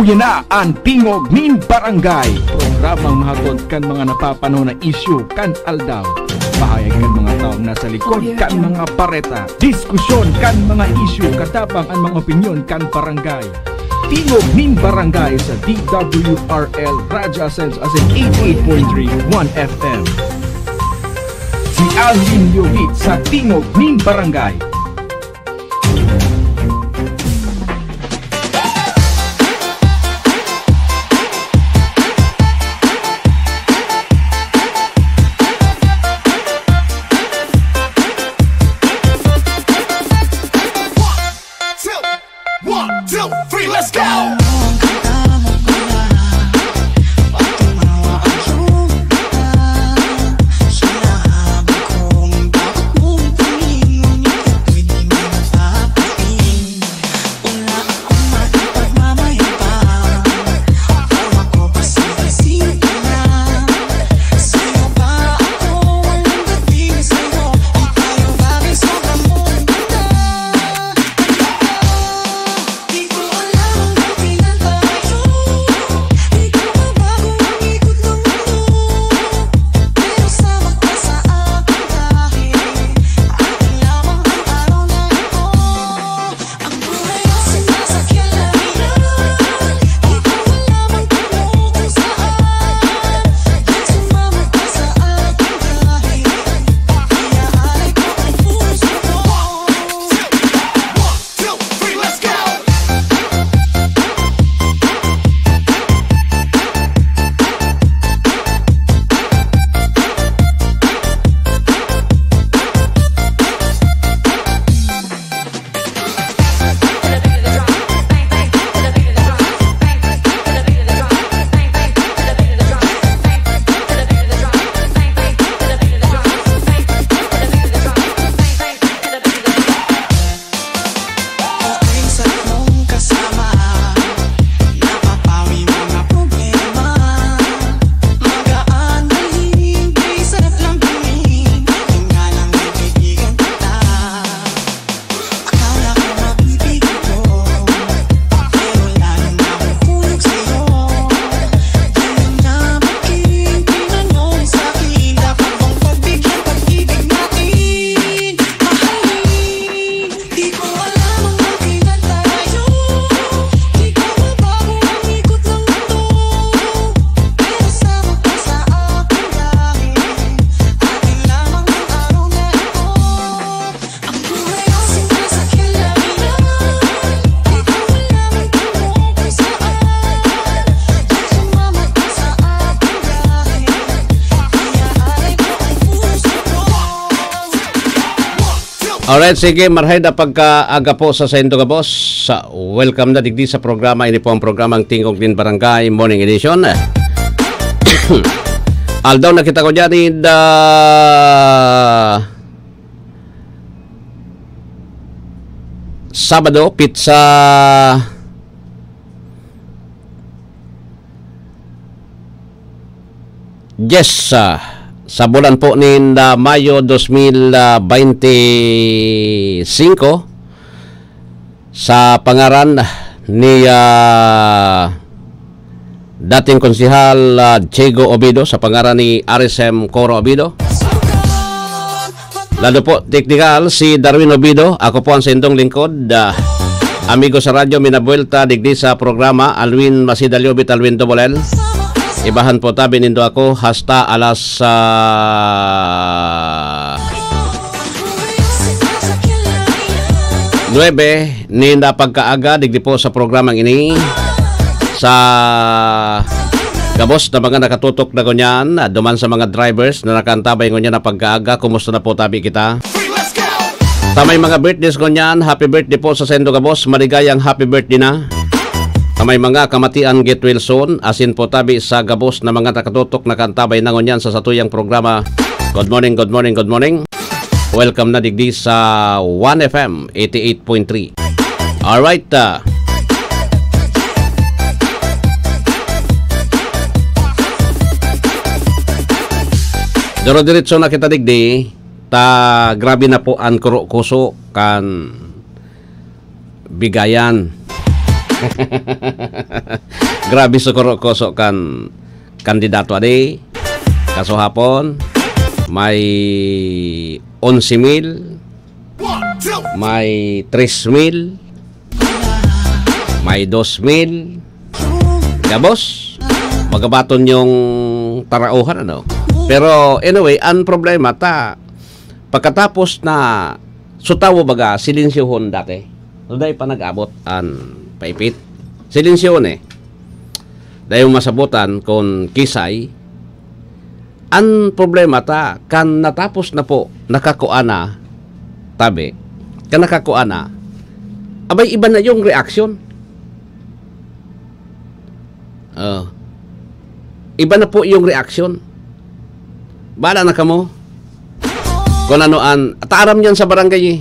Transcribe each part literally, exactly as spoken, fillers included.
Yan na an Tingog nin Barangay, programang mahatod kan mga napapanahon na isyu kan aldaw. Pahayag kan mga taong nasa likod kan mga bareta, diskusyon kan mga isyu, katabang an mga opinyon kan barangay. Tingog nin Barangay sa D W R L Radyo Asenso asin eighty-eight point three One F M. Si Alvin Yovit sa Tingog nin Barangay. One, two, three, let's go! Alright, sige, marhay na pagkaaga po sa saindo gabos. Sa, welcome na digdi sa programa. Ini po ang programang Tingog nin Barangay Morning Edition. Aldaw na kita ko dyan, in the Sabado, pitsa Yes, ah, sa bulan po nin, ah, Mayo dos mil, ah, baynte singko, sa pangaran ni, ah, dating Konsehal, ah, Diego Obido, sa pangaran ni R S M Coro Obido. Lalo po, teknikal, si Darwin Obido. Ako po ang saindong lingkod, ah, amigo sa radyo, minabuelta digdi sa programa, Alwin Masida Liobit, Alwin Double L. Ibahan po tabi nindo ako hasta alas, ah, nuebe nin pagkaaga, digdi po sa programang ini. Sa gabos na mga nakatutok na ngunyan, duman sa mga drivers na nakaantabay ngunyan na pagkaaga, kumusta na po tabi kita? Sa may mga birthdays ngunyan, happy birthday po sa saindo gabos, maligayang happy birthday na. Sa may mga kamatian, get well soon, asin po tabi sa gabos na mga nakatutok, nakaantabay na ngunyan sa satuyang programa. Good morning, good morning, good morning. Welcome na digdi sa One F M eighty-eight point three. Alright, ah. Doro-diretso na kita digdi, ta grabe na po ang kuro-kuso kan Bigayan. Grabe sukuro-kuso kan kandidato adi. Kasuhapon, may onse mil, may tres mil, may dos mil. Gabos, magabaton yung tarauhan, ano? Pero anyway, ang problema ta, pagkatapos na sutawo baga, silensyohon dati. So, dai pa nag-abot an paipit. Silensyohon eh. Dai mo masabutan kung kisay. Ang problema ta, kan natapos na po, nakakua na, tabi, kan nakakua na, abay, iba na yung reaksyon. Oh. Iba na po yung reaksyon. Bahala na kamo. Kung ano an, taaram yan sa barangay eh.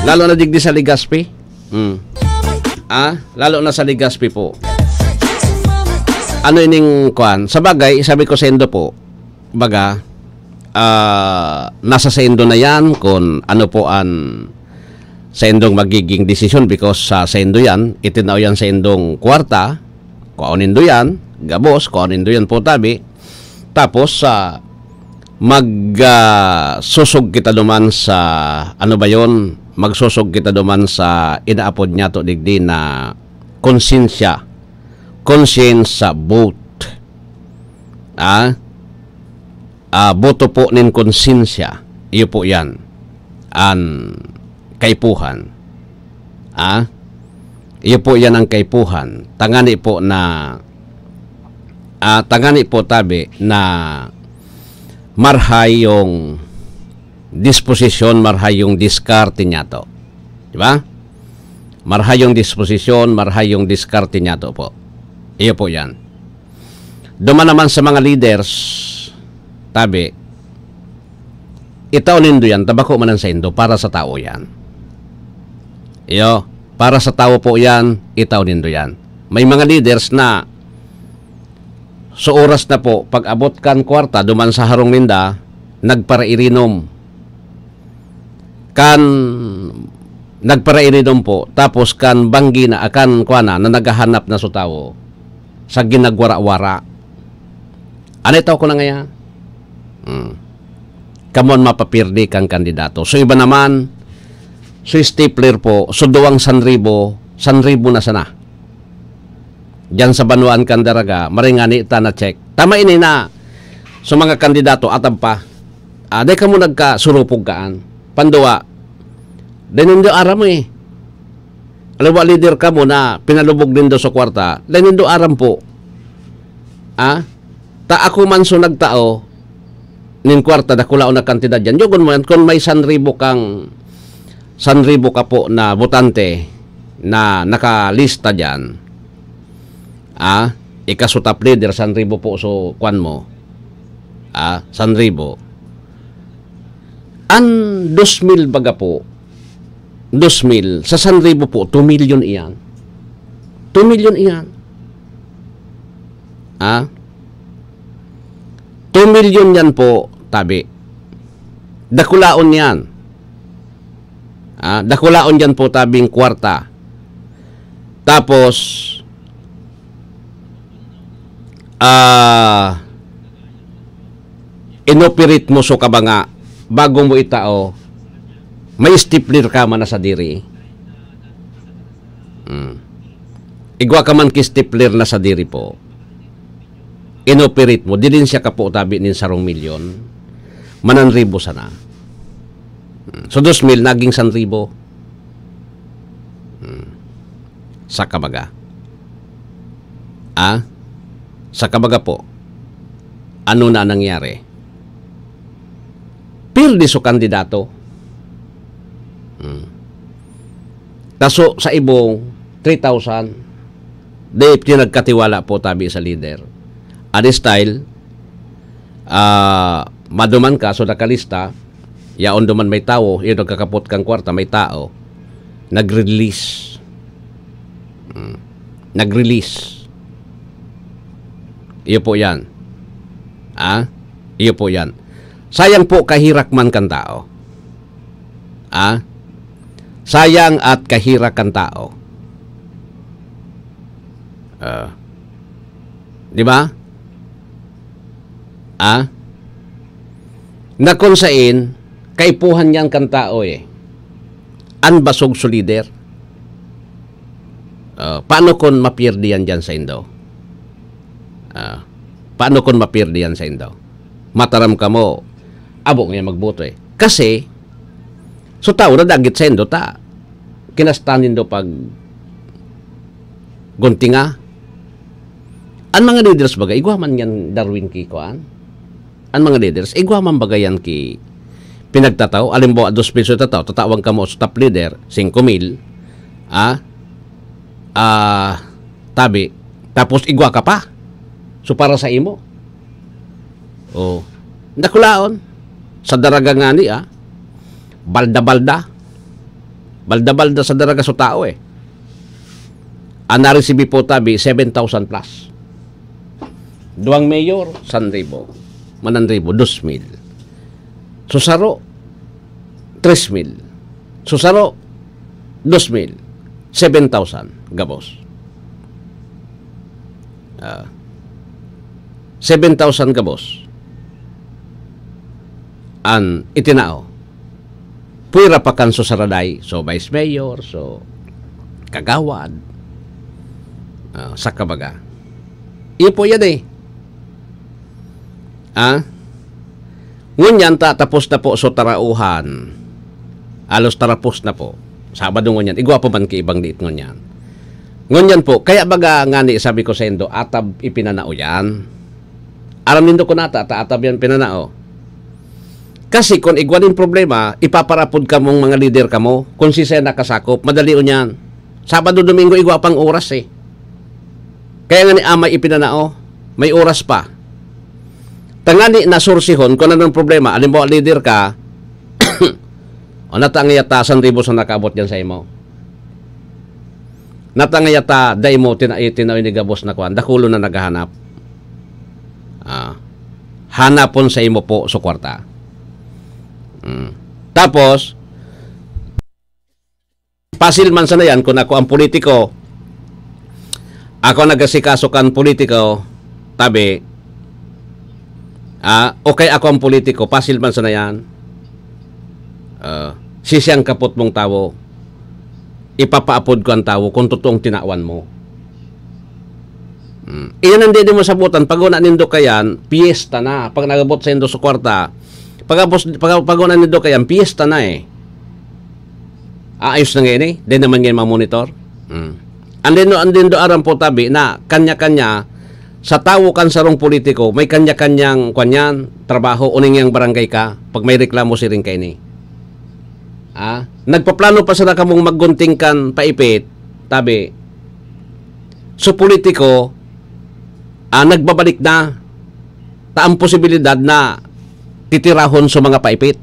Lalo na digdi sa Legazpi. Hmm. Ah, lalo na sa Legazpi po. Ano ining kwan? Sa bagay, sabi ko sa Indo po, baga, ah, nasa sa Indo na yan kung ano po an sa Indong magiging desisyon because sa, sa Indo yan, itinao yan sa Indong kwarta, kuhaon nindo yan, gabos, kuhaon nindo yan po tabi. Tapos, sa mag, ah, susog kita duman sa, ano ba yon? Magsosog kita duman sa inaapod niya to digdi na konsensya. Conscience sa vote. Ah? Ah, boto po nin konsensya. Iyo po yan. An kaipuhan. Ah? Iyo po yan ang kaipuhan. Tangani po na, ah, tangani po tabi na marhay yung disposisyon, marhay yung diskarte niya to. Di ba? Marhay yung disposisyon, marhay yung diskarte niya to po. Iyo po yan. Duman naman sa mga leaders, tabi, itao nindo yan, tabako man ang saindo, para sa tao yan. Iyo, para sa tao po yan, itao nindo yan. May mga leaders na sa oras na po, pag-abot kan kwarta, duman sa harong ninda, nagparairinom. Kan nagparairinom po, tapos kan banggi na, akan kwa na, na naghahanap na sa tawo, sa ginagwara-wara. Ano ito ko na ngaya? Hmm. Kamo an mapapirdi kang kandidato. So, iba naman, so, stapler po, so, duwang sanribo, sanribo na sana. Diyan sa banwaan kan Daraga, maringani ta na check. Tama ini na, so, mga kandidato, atam pa. Ah, dai kamo nagkasurupog kaan. Panduwa, dai nindo aram eh. Alam mo, leader kamo na pinalubog nindo sa kwarta, dai nindo aram po. Ah? Ta ako man so nagtao nin kwarta, dakulaon na kantidad yan. Yogon mo yan, kung may sanribo kang, sanribo ka po na botante na nakalista dyan, ah, ika so top leader, sanribo po so kwan mo, ah, sanribo. An dos mil baga po, dos mil, sa sanribo po, two million iyan. Two million iyan. Ah? Two million yan po, tabi. Dakulaon yan. Ah, dakulaon yan po, tabing kwarta. Tapos, ah, inoperate mo so kabanga, bago mo itao, may stapler ka man na sa diri. Hmm. Igwa ka man ki stapler na sa diri po. Inoperate mo, dilin siya kapo tabi nin sarong milyon, mananribo sana. Hmm. So, dos mil, naging sanribo. Hmm. Sa kabaga. Ah? Sa kabaga po, ano na nangyari? Pirdi so kandidato. Hmm. Taso sa ibong, three thousand. Di pinagkatiwala po tabi sa leader. Adi style, ah, maduman ka, so nakalista, yaon duman may tawo, yun nagkakapot kang kwarta, may tao, nag-release. Hmm. Nag-release. Iyo po yan. Ah? Iyo po yan. Sayang po kahirak man kan tao. Ah? Sayang at kahirak kan tao. Ah. Di ba? Ah? Na kung sain, kaipuhan yan kan tao eh. An basog so lider. Ah, paano kung mapirdi yan dyan sa indo? Ah, paano kung mapirdi yan sa indo? Mataram kamo, abo nga magboto eh. Kasi, so tao na dagit sa indo ta. Kinasta nindo pag guntinga. An mga leaders baga, igwa man yan Darwin ki kuan. An mga leaders, igwa man baga yan ki pinagtataw. Alimbawa, dos pesos tataw, tatawan kamo sa top leader, singko mil. Ah? Ah, tabi. Tapos igwa ka pa. So, para sa imo. Oh. Nakulaon. Sa daraga ngani, ah. Balda-balda. Balda-balda sa daraga so tao, eh. An naresibi po tabi, seven thousand plus. Duwang mayor, san ribo. Manan ribo, dos mil. So, saro, tres mil. So, saro, dos mil. Seven thousand, gabos. Ah, seven thousand gabos an itinao. Pwera pa kan so saraday, so vice mayor, so kagawad, ah, sa kabaga. Iyo po yan eh. Ah? Ngunyan ta, tapos na po so tarauhan. Alos tarapos na po. Sabado ngunyan. Igwa pa man ki ibang diit ngunyan. Ngunyan po, kaya baga ngani sabi ko sa indo, atab ipinanao yan. Aram nindo ko nata, ta atab yan pinanao. Kasi kung igwa nin problema, ipaparapod kamong mga lider kamo, kung siisay nakasakop, madali unyan. Sabado, Domingo, igwa pang oras eh. Kaya nga ni amay ipinanao, may oras pa. Tangani na sursihon kung anong problema. Alimbawa, lider ka, o natangay ata san ribo sa nakaabot dyan sa imo. Natangay ata, dai mo, tina-, tinaw ni gabos na kwan. Dakulo na naghahanap. Ah, hanapon sa imo po sa kwarta. Mm. Tapos, pasil man sana yan kung ako ang politiko, ako ang nagasikaso kan politiko, tabi, ah, okay, ako ang politiko, pasil man sana yan. Ah, sisiyang kapot mong tawo, ipapaapod ko ang tawo kung totoong tinawan mo. Hmm. Iyan ang di mo sabutan. Pag una nindo kayan, piyesta na. Pag nagabot sa indo sa kwarta, pag, pag, pag una nindo kayan, piyesta na eh. Aayos na ngayon eh. Di naman ngayon mamonitor. Hmm. And then, and then do aram po tabi na kanya-kanya sa tawo kan sarong politiko, may kanya-kanyang kwanyan, trabaho, uning yang barangay ka, pag may reklamo siring kaini. Ah, nagpaplano pa sana kamong maggunting kan paipit, tabi. So, politiko, ah, nagbabalik na. Ta ang posibilidad na titirahon sa mga paipit.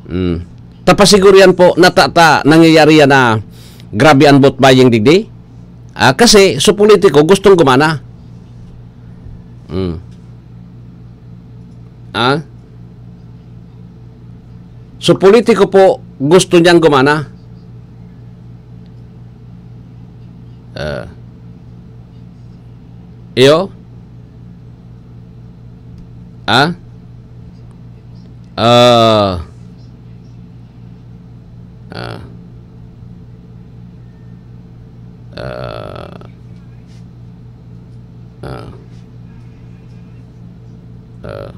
Hmm. Tapasiguro yan po, nata-, ta, nangyayari yan na grabe ang vote buying digdi. Ah, kasi, so politiko, gustong gumana. Hmm. Ah? So, politiko po, gusto niyang gumana. Ah. Iyo? Ah? Ah. Ah. Ah. Ah. Ah.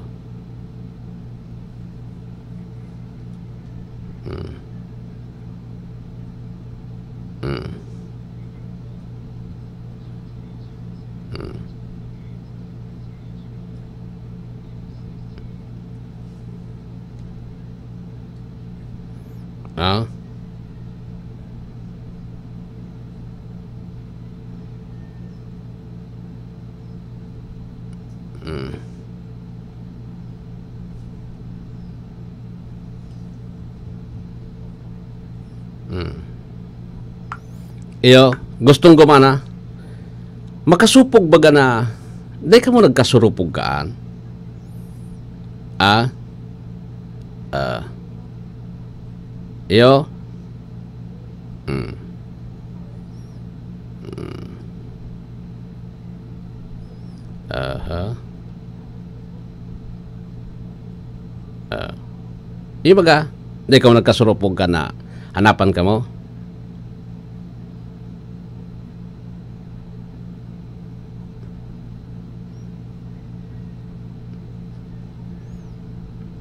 Hmm. Hmm. Hmm. Ah? Hmm. Hmm. Iyo, gustong gumana. Makasupog baga na, dai kamo nagkasurupog kaan? Ah? Ah. Iyo? Hmm. Hmm. Aha. Ah. Yung baga, di ka nagkasurupog ka na hanapan ka mo?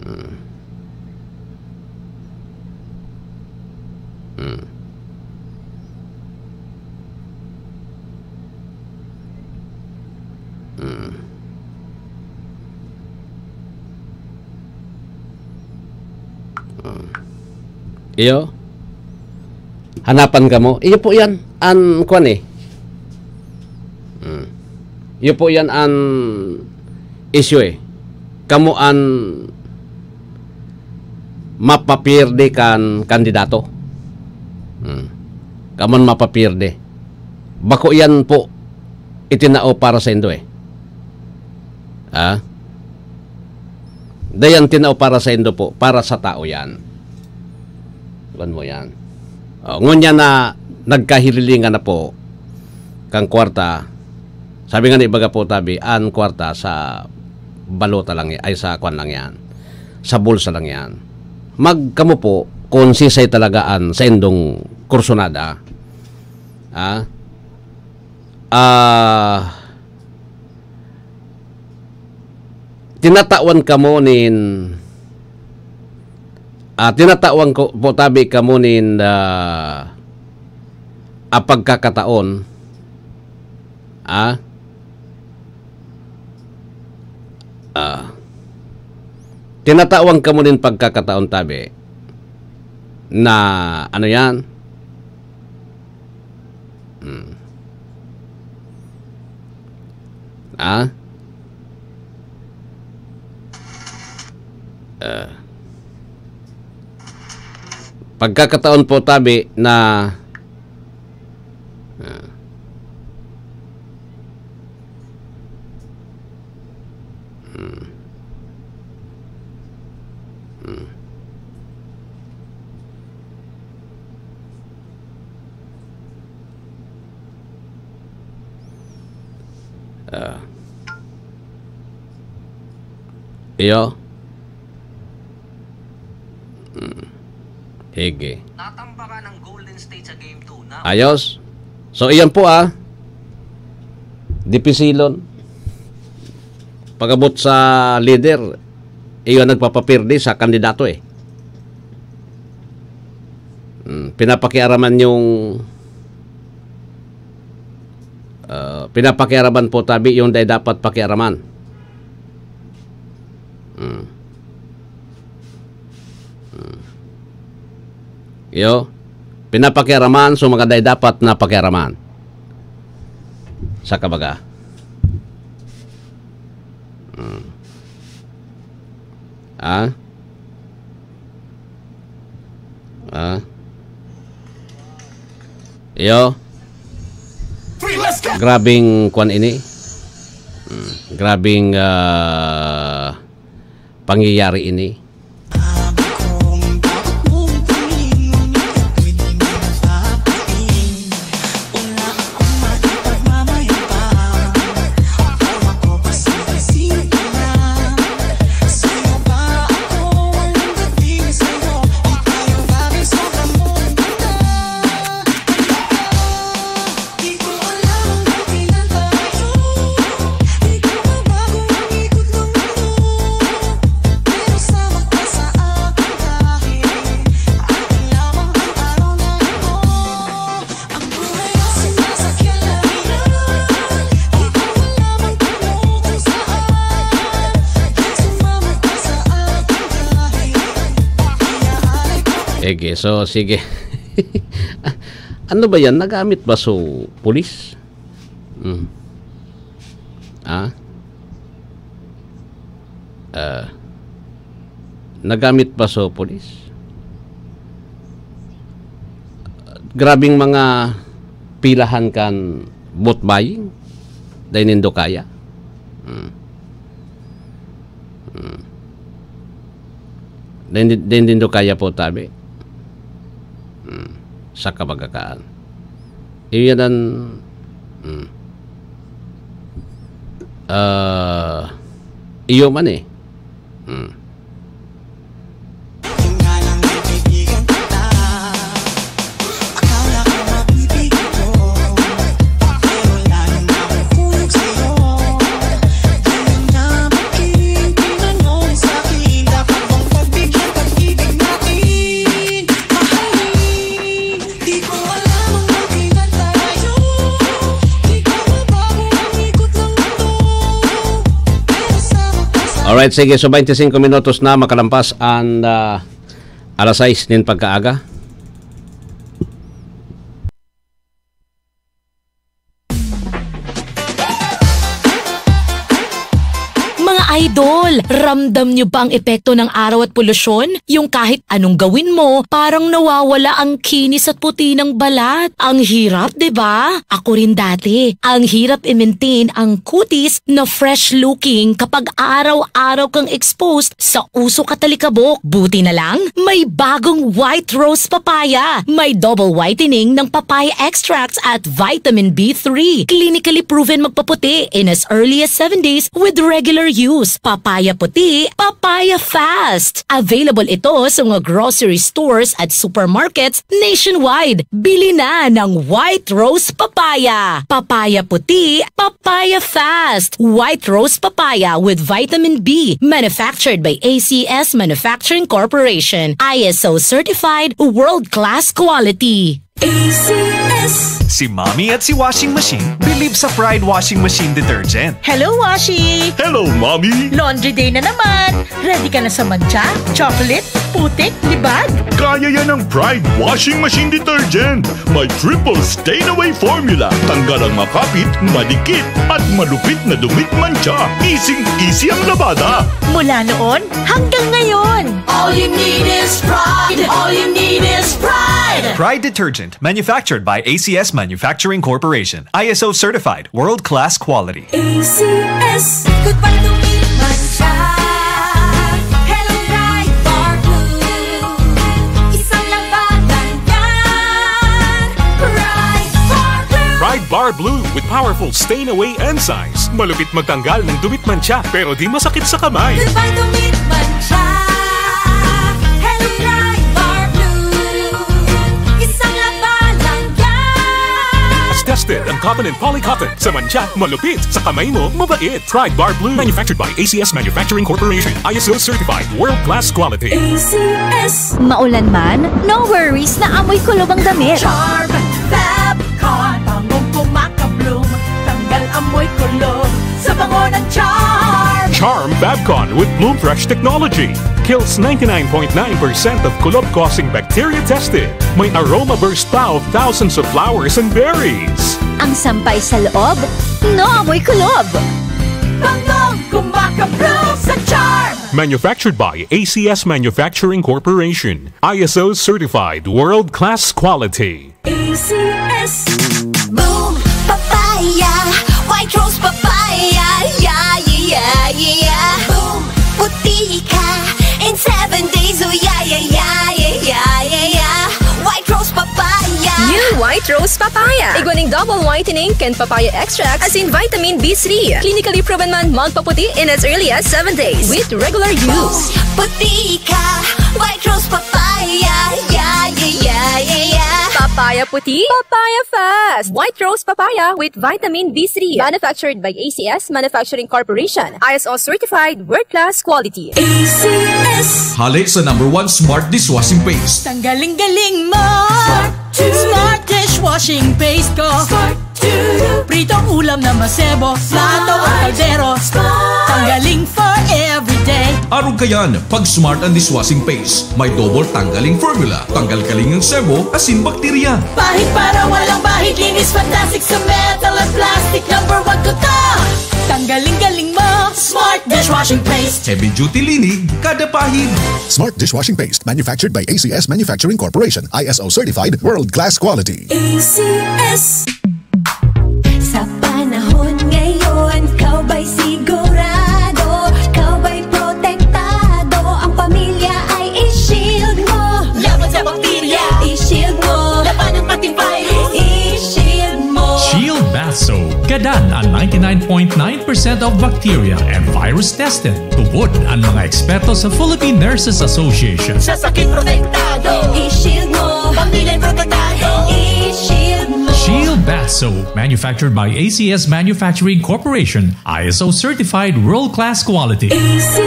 Hmm. Hmm. Hmm. Hmm. Iyo? Hanapan kamo? Iyo po yan. An, kwan eh. Hmm. Iyo po yan an issue eh. Kamo an mapapierde kan kandidato. Hmm. Kamo an mapapierde. Bako yan po itinao para sa indo eh. Ah? Dayan tinao para sa indo po, para sa tao yan. Kuwan mo yan. Oh, ngunyan na nagkahirilingan na po kang kwarta, sabi nga ni ibaga po tabi, an kwarta sa balota lang yan, ay sa kwan lang yan. Sa bulsa lang yan. Magkamo po, kung sisay talaga an sa indong kursunada. Ah? Ah, tinatawan kamo nin, ah, tinatawan ko po tabi kamo nin, ah, ah, pagkakataon, ah, ah, tinatawan kamo nin pagkakataon tabi na, ano yan? Hmm. Ah? Ah. Pagkakataon po tabi na, ah. Hmm. Hmm. Ah. Iyo. Hmm. Hige. Natambakan ang Golden State sa Game two na. Ayos. So, iyan po, ah. Dipisilon. Pag-abot sa leader, iyo ang nagpapapirdi sa kandidato, eh. Hmm, pinapakiaraman yung, ah, pinapakiaraman po tabi yung dai dapat pakiaraman. Hmm. Hmm. Iyo, pinapakiaraman so mga dai dapat na pakiaraman. Sa kabaga. Hmm. Ah? Ah? Iyo. Grabing kwan ini. Hmm. Grabing, ah, pangyayari ini. Ege, so, sige. Ano ba yan? Nagamit ba so pulis? Hmm. Ah? Ah, nagamit ba so pulis? Grabing mga pilahan kan vote buying. Dai nindo kaya. Hmm. Hmm. Dai, dai nindo kaya po tabi. Hmm. Sa kabagakaan. Iyan ang, hmm. Ah, iyo man eh. Hmm. Alright, sige. So, twenty-five minutos na makalampas an, ah, alas sais nin pagkaaga. Mga idol, ramdam nyo ba ang epekto ng araw at polusyon? Yung kahit anong gawin mo, parang nawawala ang kinis at puti ng balat. Ang hirap, di ba? Ako rin dati. Ang hirap i-maintain ang kutis na fresh-looking kapag araw-araw kang exposed sa usok at alikabok. Buti na lang, may bagong White Rose Papaya. May double whitening ng papaya extracts at vitamin B three. Clinically proven magpaputi in as early as seven days with regular use. Papaya puti, papaya fast. Available ito sa mga grocery stores at supermarkets nationwide. Bili na ng White Rose Papaya. Papaya puti, papaya fast. White Rose Papaya with vitamin B. Manufactured by A C S Manufacturing Corporation. I S O certified, world-class quality. A C S. Si Mommy at si Washing Machine believe sa Pride Washing Machine Detergent. Hello, Washi! Hello, Mommy! Laundry day na naman! Ready ka na sa mantsa, chocolate, putik, libag? Kaya yan ng Pride Washing Machine Detergent. May triple stain away formula. Tanggal ang makapit, madikit, at malupit na dumit mantsa. Easing-easy ang labada. Mula noon hanggang ngayon. All you need is Pride. All you need is Pride. Pride Detergent, manufactured by A C S Manufacturing Corporation. I S O certified, world-class quality. A C S. Goodbye to me, mantsa. Hello, Pride Bar Blue. Isang labanan yan. Pride Bar Blue. Pride Bar Blue with powerful stain away enzymes. Malupit magtanggal ng dumit mantsa, pero di masakit sa kamay. Goodbye to me, mantsa. Hello, Pride Bar Blue. Isang labanan yan. Tested ang cotton and polycotton. Sa mantsa, malupit. Sa kamay mo, mabait. Pride Bar Blue. Manufactured by A C S Manufacturing Corporation. I S O certified. World class quality. A C S. Maulan man, no worries na amoy kulob ang damit. Charm Fab Con. Bangong kumakabloom. Tanggal amoy kulob sa bango ng Charm. Charm Fab Con with Bloom Fresh technology. Kills ninety-nine point nine percent of kulob-causing bacteria tested. May aroma burst pa of thousands of flowers and berries. Ang sampay sa loob, no amoy kulob. Bangong kumakabloom sa Charm. Manufactured by A C S Manufacturing Corporation. I S O certified world-class quality. A C S. Boom Papaya, White Rose Papaya, yeah, yeah, yeah, yeah. Boom, puti ka in seven days, oh yeah, yeah, yeah, yeah, yeah, yeah, yeah. White Rose Papaya. New White Rose Papaya. Igwa ning double whitening kan papaya extract, asin vitamin B three. Clinically proven man magpaputi in as early as seven days with regular use. Puti ka, White Rose Papaya, yeah, yeah, yeah, yeah, yeah. Papaya puti, papaya fast. White Rose Papaya with vitamin B three. Manufactured by A C S Manufacturing Corporation. I S O certified, world-class quality. A C S. Hale sa number one smart dishwashing paste. Tanggaling-galing mo! Smart dishwashing paste ko. Smart. Pritong ulam na masebo, plato o kaldero. Tanggaling for everyday. Arog kayan, pag Smart ang dishwashing paste. May double tanggaling formula. Tanggal kaling ang sebo, asin bakterya. Pahid para walang bahid, linis fantastic sa metal at plastic. Number one ko to. Tanggaling-galing mo, Smart dishwashing paste. Heavy duty linig, kada pahid. Smart dishwashing paste, manufactured by A C S Manufacturing Corporation, I S O certified, world class quality. A C S. Sa panahon ngayon, ikaw ba'y sigurado? Ikaw ba'y protektado? Ang pamilya ay i-shield mo. Laban sa bakterya, i-shield mo. Labanan pati virus, i-shield mo. Shield Bath Soap. Gadan ang ninety-nine point nine percent of bacteria and virus tested. Tubod ang mga eksperto sa Philippine Nurses Association. Sa sakit protektado. I-shield mo. Pamilya protektado. I-shield mo. Shield Bath Soap, manufactured by A C S Manufacturing Corporation, I S O certified world-class quality. A C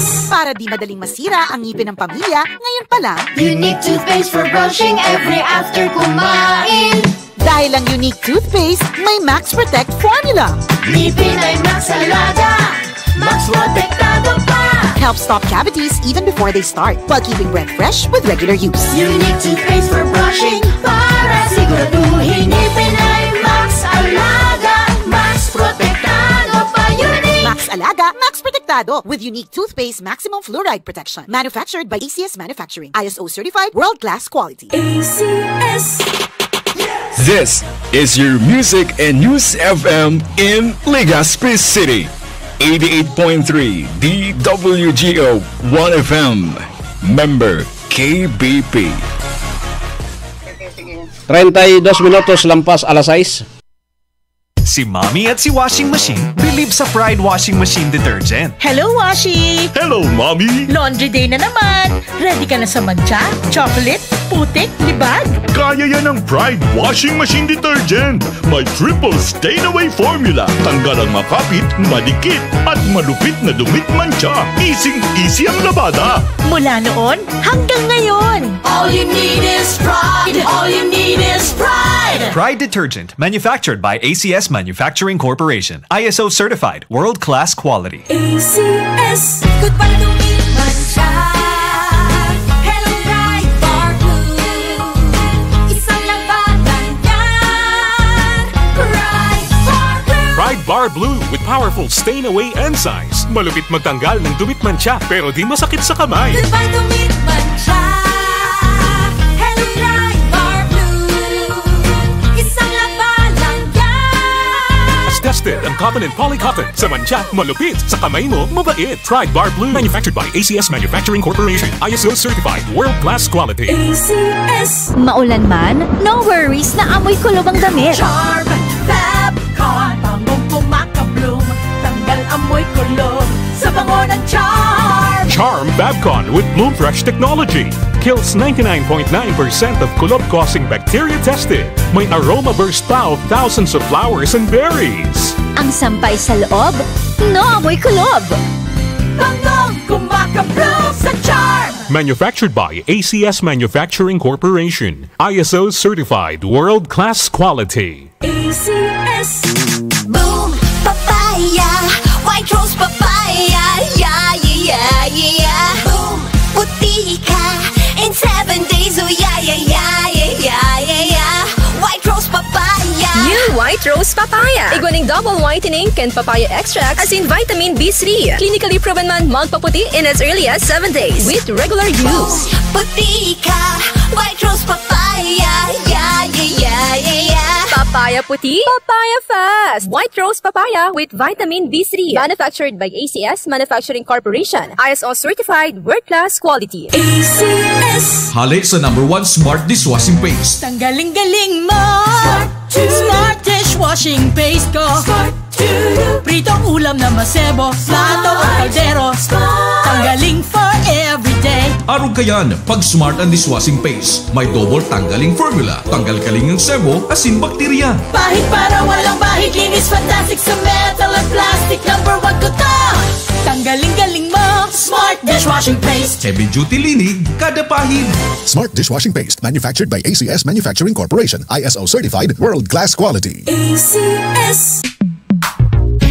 S. Para di madaling masira ang ngipin ng pamilya, ngayon pa lang. Unique toothpaste for brushing every after kumain. Dahil ang Unique Toothpaste may Max Protect Formula. Ngipin ay Max Alaga, Max Protektado pa. Help stop cavities even before they start, while keeping breath fresh with regular use. Unique toothpaste for brushing para siguraduhin ngipin ay Max Alaga, Max Protektado pa. Unique. Max Alaga, Max Protektado with Unique Toothpaste Maximum Fluoride Protection. Manufactured by A C S Manufacturing. I S O certified, world-class quality. A C S. This is your Music and News F M in Legazpi City. Eighty-eight point three D W G O One F M. Member K B P. Treinta y dos minutos lampas alas sais. Si Mommy at si Washing Machine believe sa Pride Washing Machine Detergent. Hello, Washi! Hello, Mommy! Laundry day na naman! Ready ka na sa mantsa, chocolate, putik, libag? Kaya yan ng Pride Washing Machine Detergent! May triple stain away formula. Tanggal ang makapit, madikit, at malupit na dumit mantsa. Easing-easy ang labada. Mula noon hanggang ngayon. All you need is Pride. All you need is Pride. Pride Detergent, manufactured by A C S Manufacturing Corporation. I S O certified, world-class quality. A C S. Goodbye to me, mantsa. Hello, Pride Bar Blue. Isang labanan yan. Pride Bar Blue. Pride Bar Blue with powerful stain away enzymes. Malupit magtanggal ng dumit mantsa, pero di masakit sa kamay. Goodbye to me, mantsa. Hello, Pride Bar Blue. Isang labanan yan. Tested ang cotton and poly cotton. Sa mantsa, malupit. Sa kamay mo, mabait. Pride Bar Blue. Manufactured by A C S Manufacturing Corporation. I S O certified. World class quality. A C S. Maulan man, no worries na amoy kulob ang damit. Charm Fabcon, bangong kumakabloom. Tanggal amoy kulob sa bango ng Charm. Charm Fabcon with Bloom Fresh technology. Kills ninety-nine point nine percent of kulob-causing bacteria tested. May aroma burst pa of thousands of flowers and berries. Ang sampay sa loob, no amoy kulob. Bangong kumakabloom sa Charm. Manufactured by A C S Manufacturing Corporation. I S O certified world-class quality. A C S. Boom Papaya, White Rose Papaya, yeah, yeah, yeah, yeah. Boom, puti ka in seven days, oh yeah, yeah, yeah, yeah, yeah, yeah, yeah. White Rose Papaya. New White Rose Papaya. Igwa ning double whitening kan papaya extract asin vitamin B three. Clinically proven man magpaputi in as early as seven days with regular use. Boom, puti ka, White Rose Papaya, yeah, yeah, yeah, yeah, yeah. Papaya puti, papaya fast. White Rose Papaya with vitamin B three. Manufactured by A C S Manufacturing Corporation. I S O certified, world-class quality. A C S. Hale sa number one smart dishwashing paste. Tanggaling-galing mo. Smart dishwashing paste ko. Smart Pritong ulam na masebo, plato o kaldero. Tanggaling for everyday. Arog kayan, pag Smart ang dishwashing paste, may double tanggaling formula. Tanggal kaling ang sebo, asin bakterya. Pahid para walang bahid, linis fantastic sa metal at plastic. Number one ko to. Tanggaling-galing mo, Smart Dishwashing Paste. Heavy duty linig, kada pahid. Smart Dishwashing Paste, manufactured by A C S Manufacturing Corporation, I S O certified, world class quality. A C S.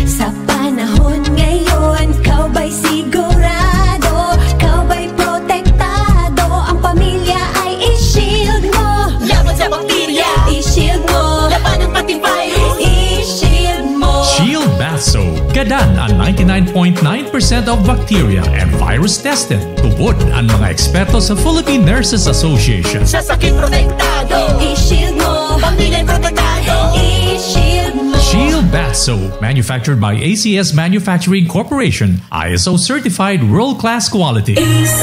Sa panahon ngayon, ikaw ba'y sigurado? Ikaw ba'y protektado? Ang pamilya ay i-shield mo. Laban sa bakterya, i-shield mo. Labanan pati virus, i-shield mo. Shield Bath Soap. Gadan ang ninety-nine point nine percent of bacteria and virus tested. Tubod ang mga eksperto sa Philippine Nurses Association. Sa sakit protektado, i-shield mo. Pamilya protektado, i-shield mo. Shield Bath Soap, manufactured by A C S Manufacturing Corporation, I S O certified world-class quality. A C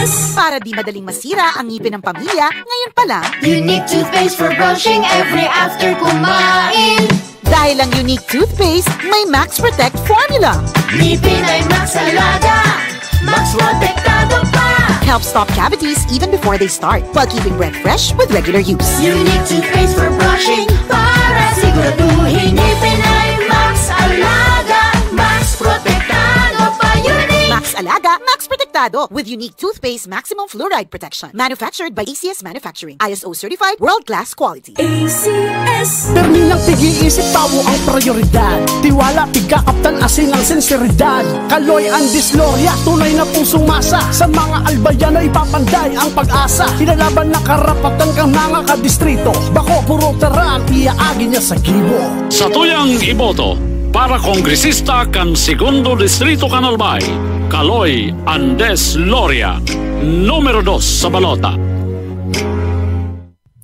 S. Para di madaling masira ang ngipin ng pamilya, ngayon pa lang. Unique toothpaste for brushing every after kumain. Dahil ang Unique Toothpaste may Max Protect Formula. Ngipin ay Max Alaga, Max Protektado pa. Helps stop cavities even before they start, while keeping breath fresh with regular use. Unique Toothpaste for brushing, para siguraduhin ngipin ay Max Alaga, Max Protektado pa. Unique Max Alaga, Max Protektado, with Unique Toothpaste Maximum Fluoride Protection. Manufactured by A C S Manufacturing. I S O certified, world-class quality. A C S. Permi nang pig-iisip, tawo ang prioridad. Tiwala, pigkakaptan, asin ang sinseridad. Kaloy Andes Loria, tunay na pusong masa. Sa mga albayan na ipapanday ang pag-asa. Kinalaban na karapatan kang mga kadistrito. Bako, puro tara ang iaagi niya sa gibo. Sa tuyang iboto para kongresista kan Segundo Distrito kan Albay, Kaloy Andes Loria, numero dos sa balota.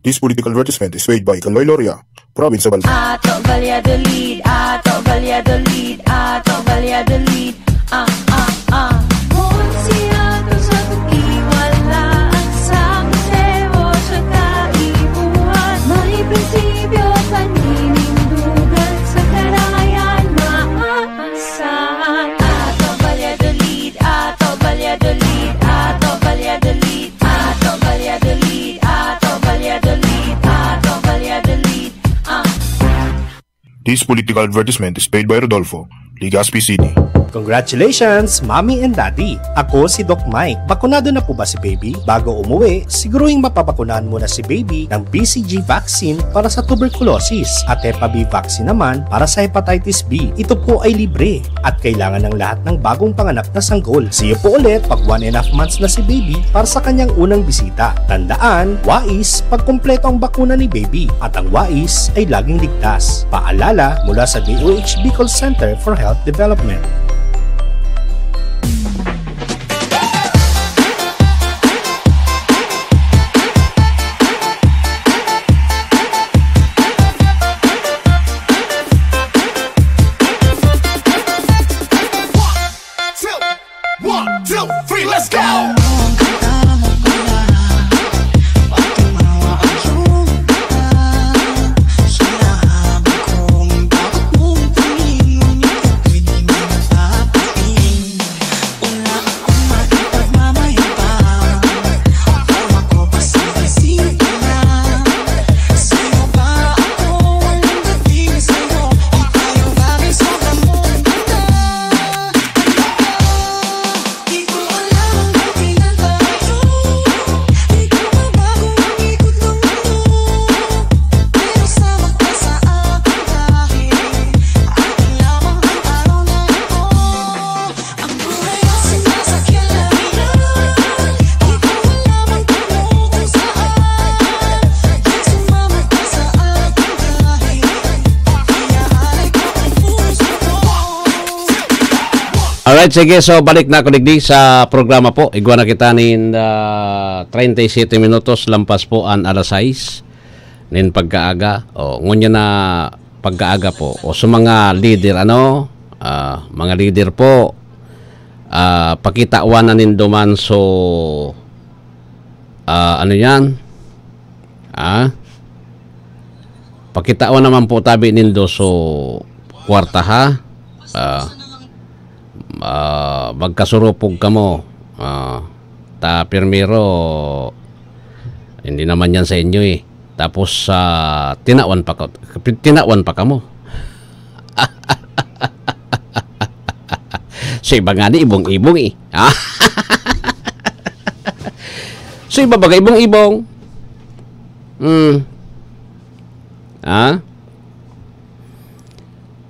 This political advertisement is paid by Kaloy Loria, Province of Albay. Ato Valladolid, ato Valladolid, ato Valladolid. Ah, ah, ah. Kun siya to sa tukiwala, ang sakseo siya kaipuhan. May prinsipyo, paninindugan sa karayan, maaasahan. Ato Valladolid, ato Valladolid, ato Valladolid, ato Valladolid, ato Valladolid, ato Valladolid. Ah. This political advertisement is paid by Rodolfo, Legazpi City. Congratulations, Mommy and Daddy! Ako si Doc Mike. Bakunado na po ba si baby? Bago umuwi, siguruhing mapabakunahan muna si baby ng B C G vaccine para sa tuberculosis at Hepa B vaccine naman para sa hepatitis B. Ito po ay libre at kailangan ng lahat ng bagong panganak na sanggol. See you po ulit pag one and a half months na si baby para sa kanyang unang bisita. Tandaan, wais pag kumpleto ang bakuna ni baby at ang wais ay laging ligtas. Paalala mula sa D O H Bicol Center for Health Development. One, two, three, let's go! Alright, sige. So, balik na ako digdi sa programa po. Igwa na kita nin, ah, treinta y siete minutos lampas po an alas sais nin pagkaaga. O, ngunyan na pagkaaga po. O, sa mga leader, ano, ah, mga leader po, ah, pakitawan na nindo man. So, ah, ano yan? Ah? Pakitawan naman po tabi nindo. So, kwarta, ha? Ah, ah, magkasurupog kamo. Ah, ta primero, hindi naman yan sa inyo, eh. Tapos, ah, tinawan pa ka, tinawan pa kamo. So, iba nga ni ibong-ibong, eh. Ah? So, iba baga ibong-ibong. Hmm. Ah?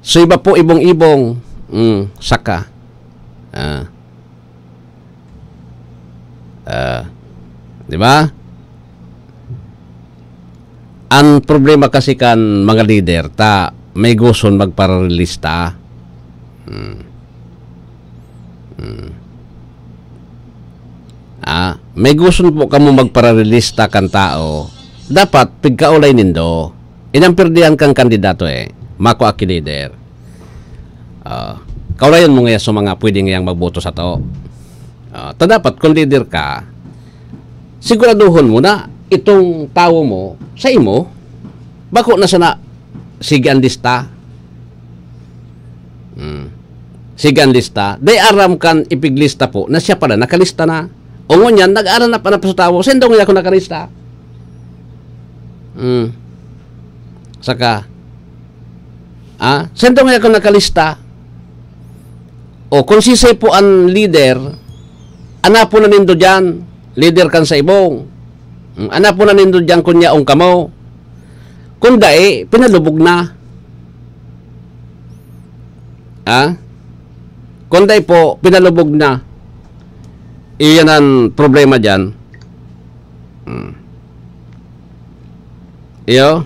So, iba po ibong-ibong. Hmm, saka. Ah. Ah. Di ba? Ang problema kasi kan mga leader, ta may gusto magpararelista. Hmm. Hmm. Ah, may gusto po kamo magpararelista kan tao, dapat pigkaulay nindo. Inang perdihan kang kandidato, eh, makua ki leader. Ah, kaulayon mo ngaya sa mga pwede ngayang magboto sa tao. Ah, ta dapat, kung leader ka, siguraduhon mo na itong tawo mo sa imo, bako na sana sige ang lista. Hmm. Sige, ang lista. Dai aram kan ipiglista po na siya pala nakalista na. O ngunyan, nag-aaram na pa na sa tawo, "Sendo ngaya ako nakalista?" Hmm. Saka, ah, "Sendo ngaya ako nakalista?" O kung sisay po ang leader, anapon na nindo diyan, leader kan sa ibong. Hmm, anapon na nindo diyan kun yaon kamo. Kung dai, pinalubog na. Ah? Kung dai po, pinalubog na. Iyan ang problema diyan. Hmm. Iyo?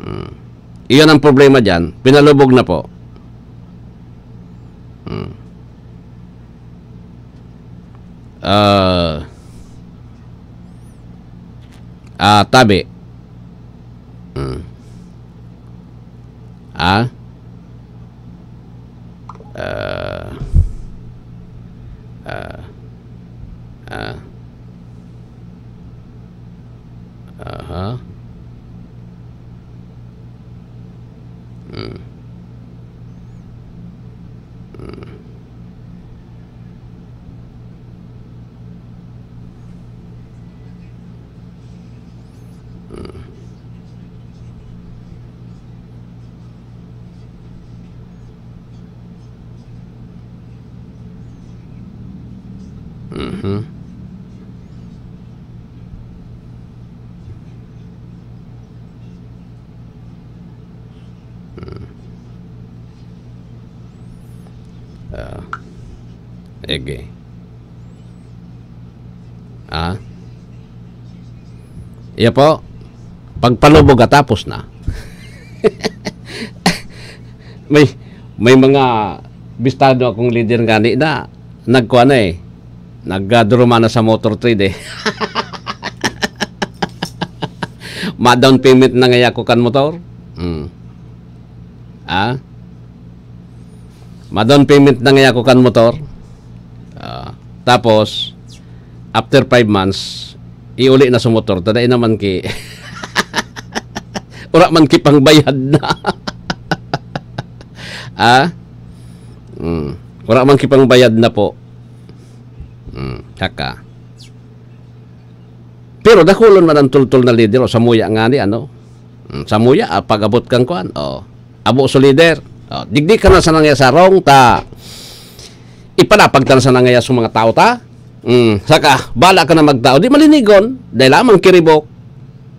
Hmm. Iyan ang problema diyan. Pinalubog na po. Hmm. Ah, ah, tabi. Hmm. Ah? Ah, ah, ah. Aha. Hmm. Hmm. Hmm. Mhm. Hmm. Ah. Ege. Ah. Iya po. Pagpalubog at tapos na. May, may mga bistado akong leader ngani na nagkuha na eh. Nagduruma na sa motor trade eh. Ma-down payment na ngaya ako kan motor. Hmm. Ah? Ma-down payment na ngaya ako kan motor. Ah, tapos, after five months, iuli na sa motor. Ta dai naman ki, wala man ki pangbayad na. Ah? Hmm. Wala man ki pangbayad na po. Hmm. Saka. Pero dakulon man ang tultol na leader o samuya ngani, ano? Hmm, samuya, ah, pag-abot kan kuan, oh. Abo so leader. Oh, digdi ka na sa nangya sarong ta ipanapag ta na sa nangya sa mga tao ta. Hmm, saka, bala ka na magtao. Di malinigon, dahil lamang kiribok.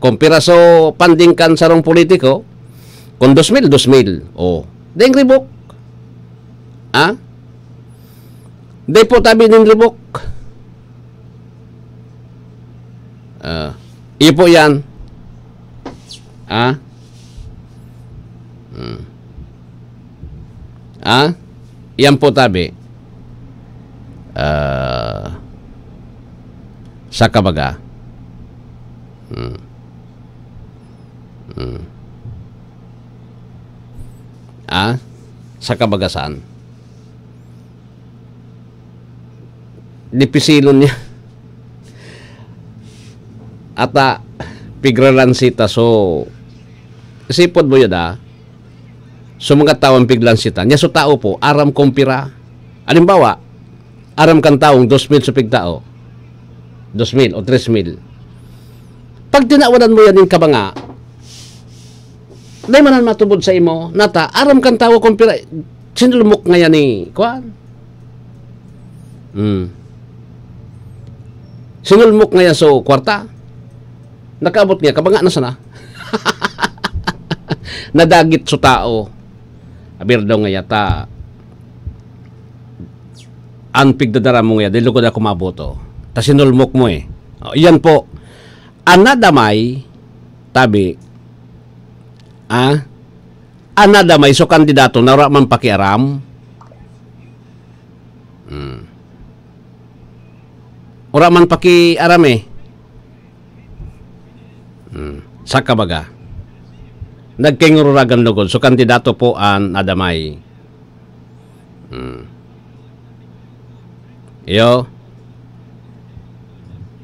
Kung piraso panding kan sarong politiko, kung dos mil, dos mil. Oh, deng ribok. Ha? Di po tabi nin ribok. Ah, iyo po yan. Ah? Hmm. Ah? Yan po tabi. Ah, sa kabaga. Hmm. Hmm. Ah? Sa kabagasan. Dipisilon niya. Ata, pigralansita. So, sipod mo yun, ah. So, mga tao ang piglansita. Niya so tao po, aram kong pira. Halimbawa, aram kang taong dos mil so pigtao. Dos mil o tres mil. Pag tinawanan mo yan yung kabanga, dai man matubod sa imo, nata, aram kang tawo kung pira, sinulmok ngayan ni, kuan? Hmm. Sinulmok ngayan so kwarta. Nakaabot niya, kabanga na sana. Nadagit so tao. Aber daw nga yata, an pigdadara mo ngayan, di lugod ako maboto. Ta sinulmok mo eh. O, iyan po. An nadamay, tabi, ah, an nadamay, so kandidato na wala man pakiaram. Hmm. Wala man pakiaram eh. Hmm. Sa kabaga, nagkaingururagan lugod. So, kandidato po an nadamay. Hmm. Iyo.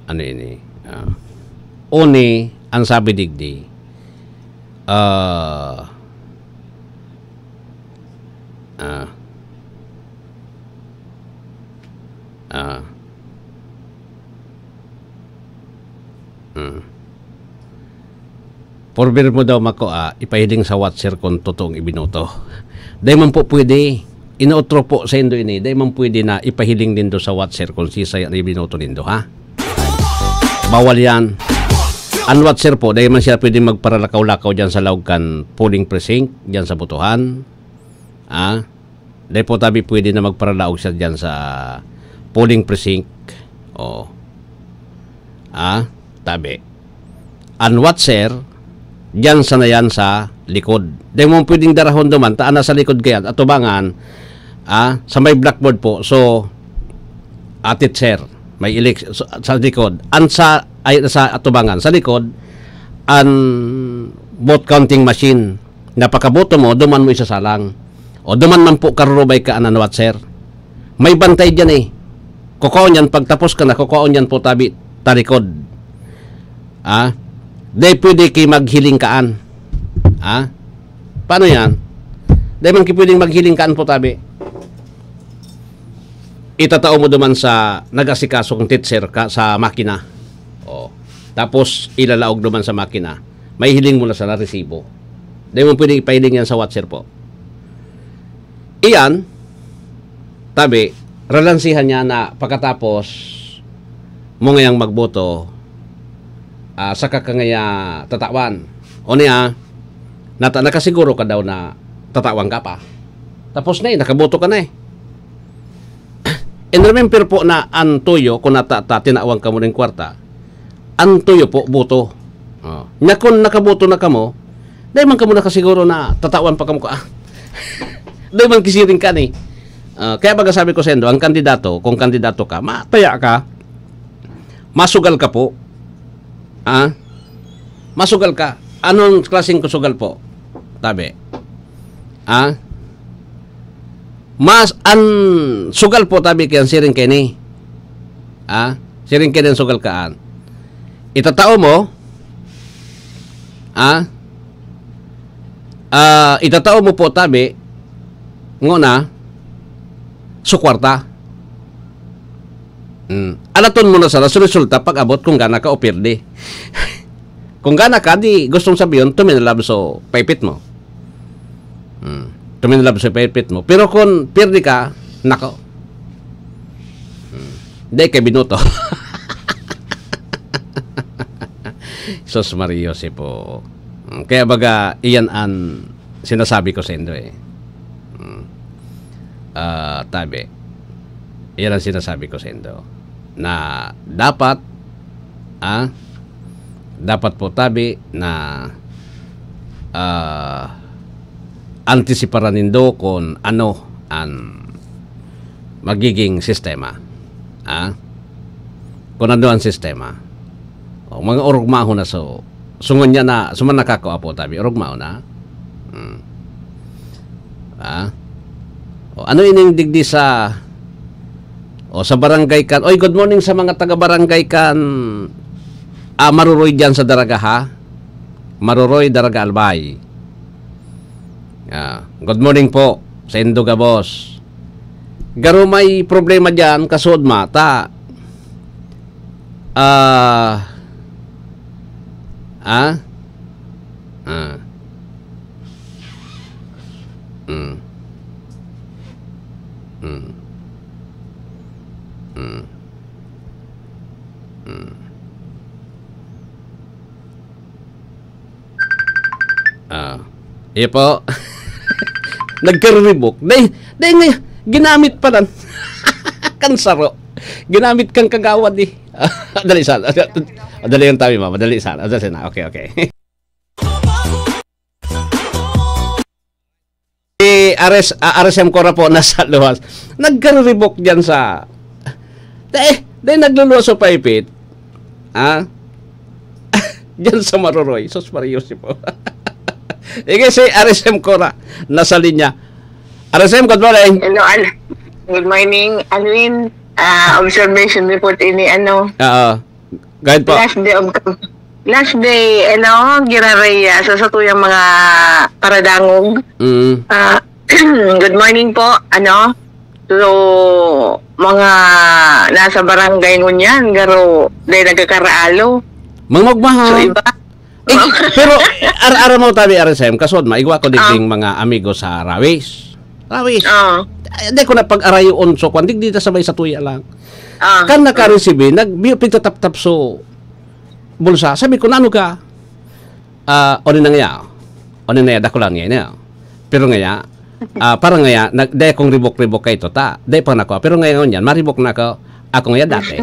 Ano ini? Ah. Uni, ang sabi digdi, ah, Ah. Ah. Hmm. Forbir mo daw mako, ah, ipahiling sa watcher kung totoong ibinoto. Dai man po pwede. Inootro po saindo ini. Dai man pwede na ipahiling nindo sa watcher kung sisay an ibinoto nindo, ha? Bawal yan. An watcher po, dai man siya pwedeng magparalakaw-lakaw diyan sa laog kan polling precinct, diyan sa botohan. Ah? Dai po tabi pwede na magparalaog siya diyan sa polling precinct. Oh. Ah? Tabi. An watcher, diyan sana yan sa likod. Dai mo pwedeng darahon duman, ta ana sa likod kayan, atubangan, ah, sa may blackboard po. So, atit, sir, may ilik sa, sa likod. An sa, ay, sa atubangan, sa likod, an vote counting machine. Napakaboto mo, duman mo isasalang. O duman man po karurubay ka, an watcher. May bantay diyan eh. Kukuhaon yan, pagtapos ka na, kukuhaon yan po tabi, talikod. Ah? Dai pwede ki maghiling kaan. Ah? Paano yan? Dai man ki pwedeng maghiling kaan po tabi. Itatao mo duman sa nag-asikaso kong teacher ka sa makina. Oh. Tapos ilalaog duman sa makina. May hiling mo na sana resibo. Dai mo pwedeng ipahiling yan sa watcher po. Iyan, tabi, ralansihan niya na pakatapos mo ngayang magboto, ah, saka ka ngaya tatawan. O niya, nata-, nakasiguro ka daw na tatawan ka pa. Tapos na eh, nakaboto ka na eh. And remember po na an tuyo, kung nata-, ta-, tinawan kamo ning kwarta, an tuyo po, boto. Oh. Nya kun nakaboto na kamo, dai man kamo nakasiguro na tatawan pa kamo ka, ah. Dai man kisiring ka ni. Ah, kaya baga sabi ko saindo, ang kandidato, kung kandidato ka, mataya ka, masugal ka po. Ah? Masugal ka. Anong klaseng sugal po? Tabi. Ah? Mas, an sugal po, tabi, kaya siring kaini. Ah? Siring kaini an sugal kaan. Itatao mo, ah? Ah, itatao mo po, tabi, ngona, su kwarta. Hmm. Alaton mo na sana sa resulta pag-abot kung gana ka o pirdi. Kung gana ka, di gustong sabihon, tuminalab so paipit mo. Hmm. Tuminalab so paipit mo. Pero kung pirdi ka, nako. Hmm. Dai ka binoto. Sus Maria Jose po. Hmm. Kaya baga, iyan an sinasabi ko saindo eh. Hmm. Ah, tabi. Iyan ang sinasabi ko saindo. Na dapat, ah, dapat po tabi na, ah, antisiparan nindo kung ano an magiging sistema. Ah? Kung ano ang sistema. O, mga orugmahon na so, sungon niya na, suman nakakao po tabi, orugmahon na. Hmm. Ah? O, ano ining digdi sa, o, sa barangay kan? Oy, good morning sa mga taga barangay kan, ah, Maruroy diyan sa Daraga, ha? Maruroy, Daraga, Albay. Ah, good morning po saindo gabos. Garo may problema diyan, kasod mata. Ah, ah? Ah. Mm. Mm. Mm. Mm. Ah. Iyo po. Nagkariribok. Dai, dai nga, ginamit pa lang. Kan saro. Ginamit kang kagawad eh. Dali sana. Dali lang tabi, ma. Madali sana. Dali sana. Okay, okay. Si R S, ah, R S M Cora po nasa luwas. Nagkariribok diyan sa, dai, dai nagluluwas sa paipit. Ah? Diyan sa Maruroy. Sus Maria Jose po. Sige, si R S M Cora nasa linya. R S M, good morning. Hello, Al-, good morning, Alwin. Ah, observation report ini, ano, Oo. Go ahead po. Last day of, last day, ano, giraray, ah, sa satuyang mga paradangog. Mm. Ah, Good morning po. Ano? So, mga nasa barangay ngunyan, garo, dahil nagkakaraalo. Mga magmahal. So, iba. Eh, pero, ar-, aram mo tabi, R S M, kasod, maigwa ko digding mga amigo sa Rawis. Rawis. Ah. Ay, di ko na pag-arayoon, so, kwan, digdi ta sabay sa tuya lang. Ah. Kan nakaresibi, nag-, pigtataptap so bulsa. Sabi ko, "Nano ka?" Ah, "Oni na ngaya. Oni na ngaya, dakulan ngaya na." Pero ngaya, ah, parang ngaya, nag-, dai akong ribok-ribok kay ito, ta. Dai pa nako. Pero ngayon yan, maribok na ako. Ako ngaya dati.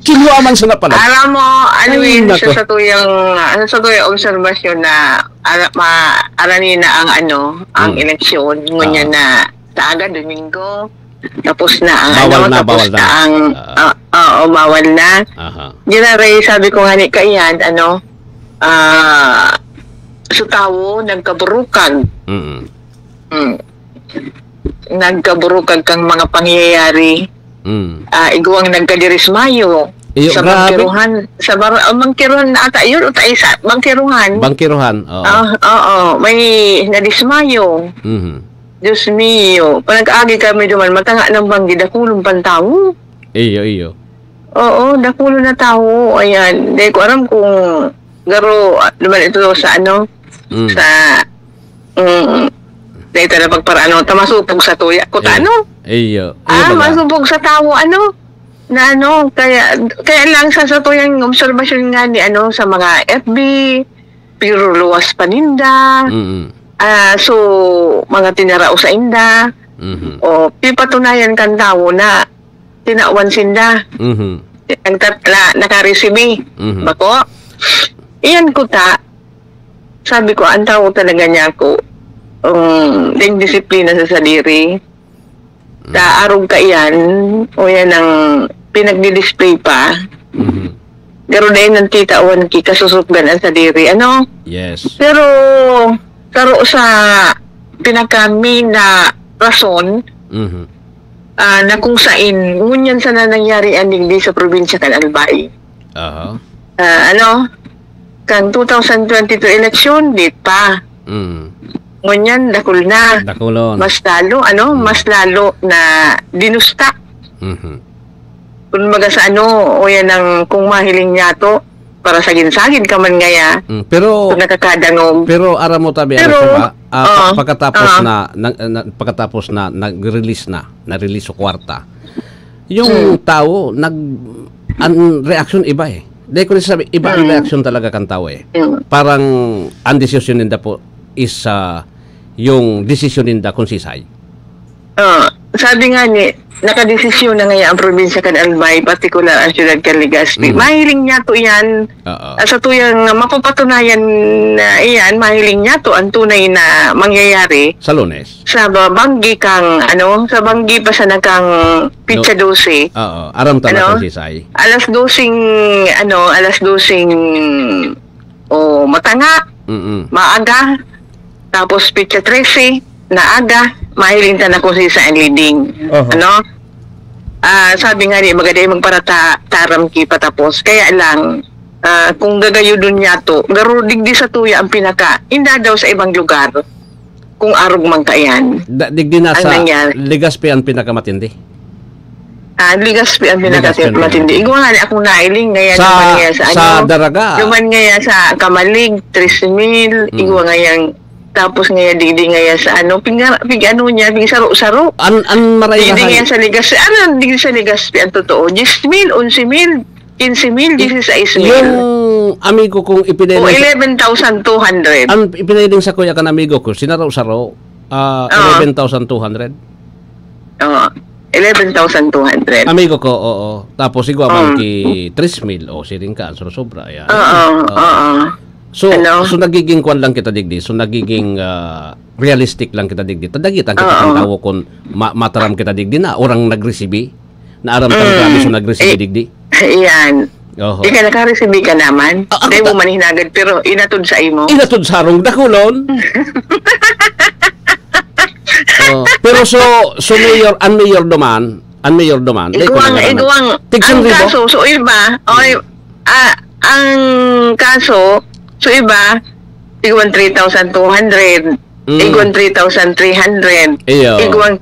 Kinuha man siya na pala. Alam mo, ano Ay, yun, nako. sa, sa tuyang, ano, sa tuyang obserbasyon na, ala-, ma-, arani na ang, ano, ang Hmm. eleksyon, ngunyan Ah. na sa aga, Domingo. Tapos na ang Bawal ano, na, tapos bawal na na. ang, Ah. ah, oo, bawal na. Aha. Giraray, sabi ko nga ni Kayan, ano, ah, sa tawo, nagkaburukag. Mm. Mm. Nagkaburukag kang mga pangyayari. Mm. Ah, igwang nagkadirismayo. Iyo, sa grabe. Bangkiruhan, sa bar-, ah, Bangkiruhan na ata yun, o tayo sa Bangkiruhan. Bangkiruhan, oo. Ah, oo, may nadismayo. Mhm. Diyos mio, panag-agi kami duman, matanga nang banggi, dakulon pang tawo. Iyo, iyo. Oo, dakulon na tawo, ayan. Di ko alam kung garo, ah, duman ito sa ano, Mm. sa, mm, dahil talaga pagparaano, ta masupog sa tuya. Kuta, Iyo. ano? Iyo. Iyo, Ah, baga. masupog sa tawo, ano? Na ano, kaya, kaya lang sa, sa tuyang obserbasyon nga ni, ano, sa mga F B, pero luwas pa ninda. Mm. Ah, so, mga tinarao sa inda. Mhm. O, pipatunayan kan tawo na tinawan sinda. Mhm. Ang tat-, na, nakaresibi. Mhm. Bako? Iyan kuta, sabi ko, ang tawo talaga niya ako, um, ding disiplina sa sadiri. Mm. Sa arog ka iyan, o yan ang pinagdi-display pa. Mhm. Pero dahil nang titawan ki, kasusupgan ang sadiri, ano? Yes. Pero, karo sa pinakami na rason, Mhm. ah, na kung sain, ngunyan sana nangyari ang digdi sa probinsya kan Albay. Aha. Ah, ano, kan two thousand twenty-two election, di pa. Mm. Ngunyan, dakul na. Dakulon. Mas lalo, ano, Mm. mas lalo na dinusta. Mhm. Kung baga sa ano, o yan ang, kung mahiling niya to, para sagin-sagin ka man ngaya, Mm, pero, kung nakakadangog. pero aram mo tabi, Pero, ano siya ba? Ah, pa-, oo, pagkatapos oo. na, na, na, pagkatapos na nag-release na, na-release o kwarta, yung Mm. tao, nag-, ang reaksyon iba eh. Dahil ko rin sabi, iba ang Mm. reaksyon talaga kan tao eh. Mm. Parang, ang desisyon ninda po is, ah, yung desisyon ninda kung sisay. Ah, sabi nga ni, nakadesisyon na ngaya ang probinsya kan Albay, partikular ang siyudad kan Legazpi. Mm. Mahiling niya to yan. Oo. Ah, sa tuyang mapapatunayan na iyan, mahiling niya to ang tunay na mangyayari Sa Lunes. sa ba-, banggi kang, ano, sa banggi pa sana kang pitsa No. dose. Oo, aram ta na Ano? kung sisay. Alas doseng, ano, alas doseng, o, matanga, Mm-mm. maaga, tapos pitsa trese, na aga, mahiling ta na kung sisay ang leading. Aha. Ano? Ah, sabi nga ni, maganda yung magparata-, taram ki patapos. Kaya lang, ah, kung gagayudon niya to, garo digdi sa tuya ang pinaka, inda daw sa ibang lugar, kung arog man kaiyan. Da-, digdi na Ang sa nangyari. Legazpi ang pinakamatindi. Ah, Legazpi ang Legazpi ang pinakamatindi. pinakamatindi. Igwa nga ni akong nailing, ngayon Sa, naman ngayon sa sa ano, Daraga. naman ngayon sa Camalig, tres mil, Mm. igwa ngayon, tapos ngayon, digdi ngayon sa ano, pinga-, pig-ano niya, pig-saro-saro. An, an maray Digdi rahay. ngayon sa Legazpi, ano, digdi sa Legazpi, ang totoo, diyes mil, onse mil, kinse mil, diyesisais mil. Yung amigo kong ipinili O sa eleven thousand two hundred. Ang ipinili sa kuya kan amigo ko, sinaro-saro, ah, Oo. eleven thousand two hundred. Oo. Eleven thousand two hundred. Amigo ko, oo. Tapos igwa man Mm. ki tres mil, o, siring ka, ang sobra-sobra, ayan. Oo, Oo. oo. So, Ano? so nagiging kwan lang kita digdi. So, nagiging, ah, realistic lang kita digdi. Tadagit ang kita Oo. kan tawo kun ma-, mataram kita digdi na orang nagresibi. Naaram ka Mm. grabe so nagresibi Eh, digdi. Iyan. Oho. Ika nakaresibi ka naman. Ah, ako Dahil mo ta- man hinagad, pero inatod sa imo. Inatod sa harong dakulon. Oh, pero so, so mayor, ang mayor duman, ang mayor duman, dai ko Iguang, nagaraman. iguang, Tig ang sandribo? kaso, so iba, oy, Mm. ah, ang kaso, so iba, Igwang three thousand two hundred. Mm. Igwang three thousand three hundred. Iyo. Igwang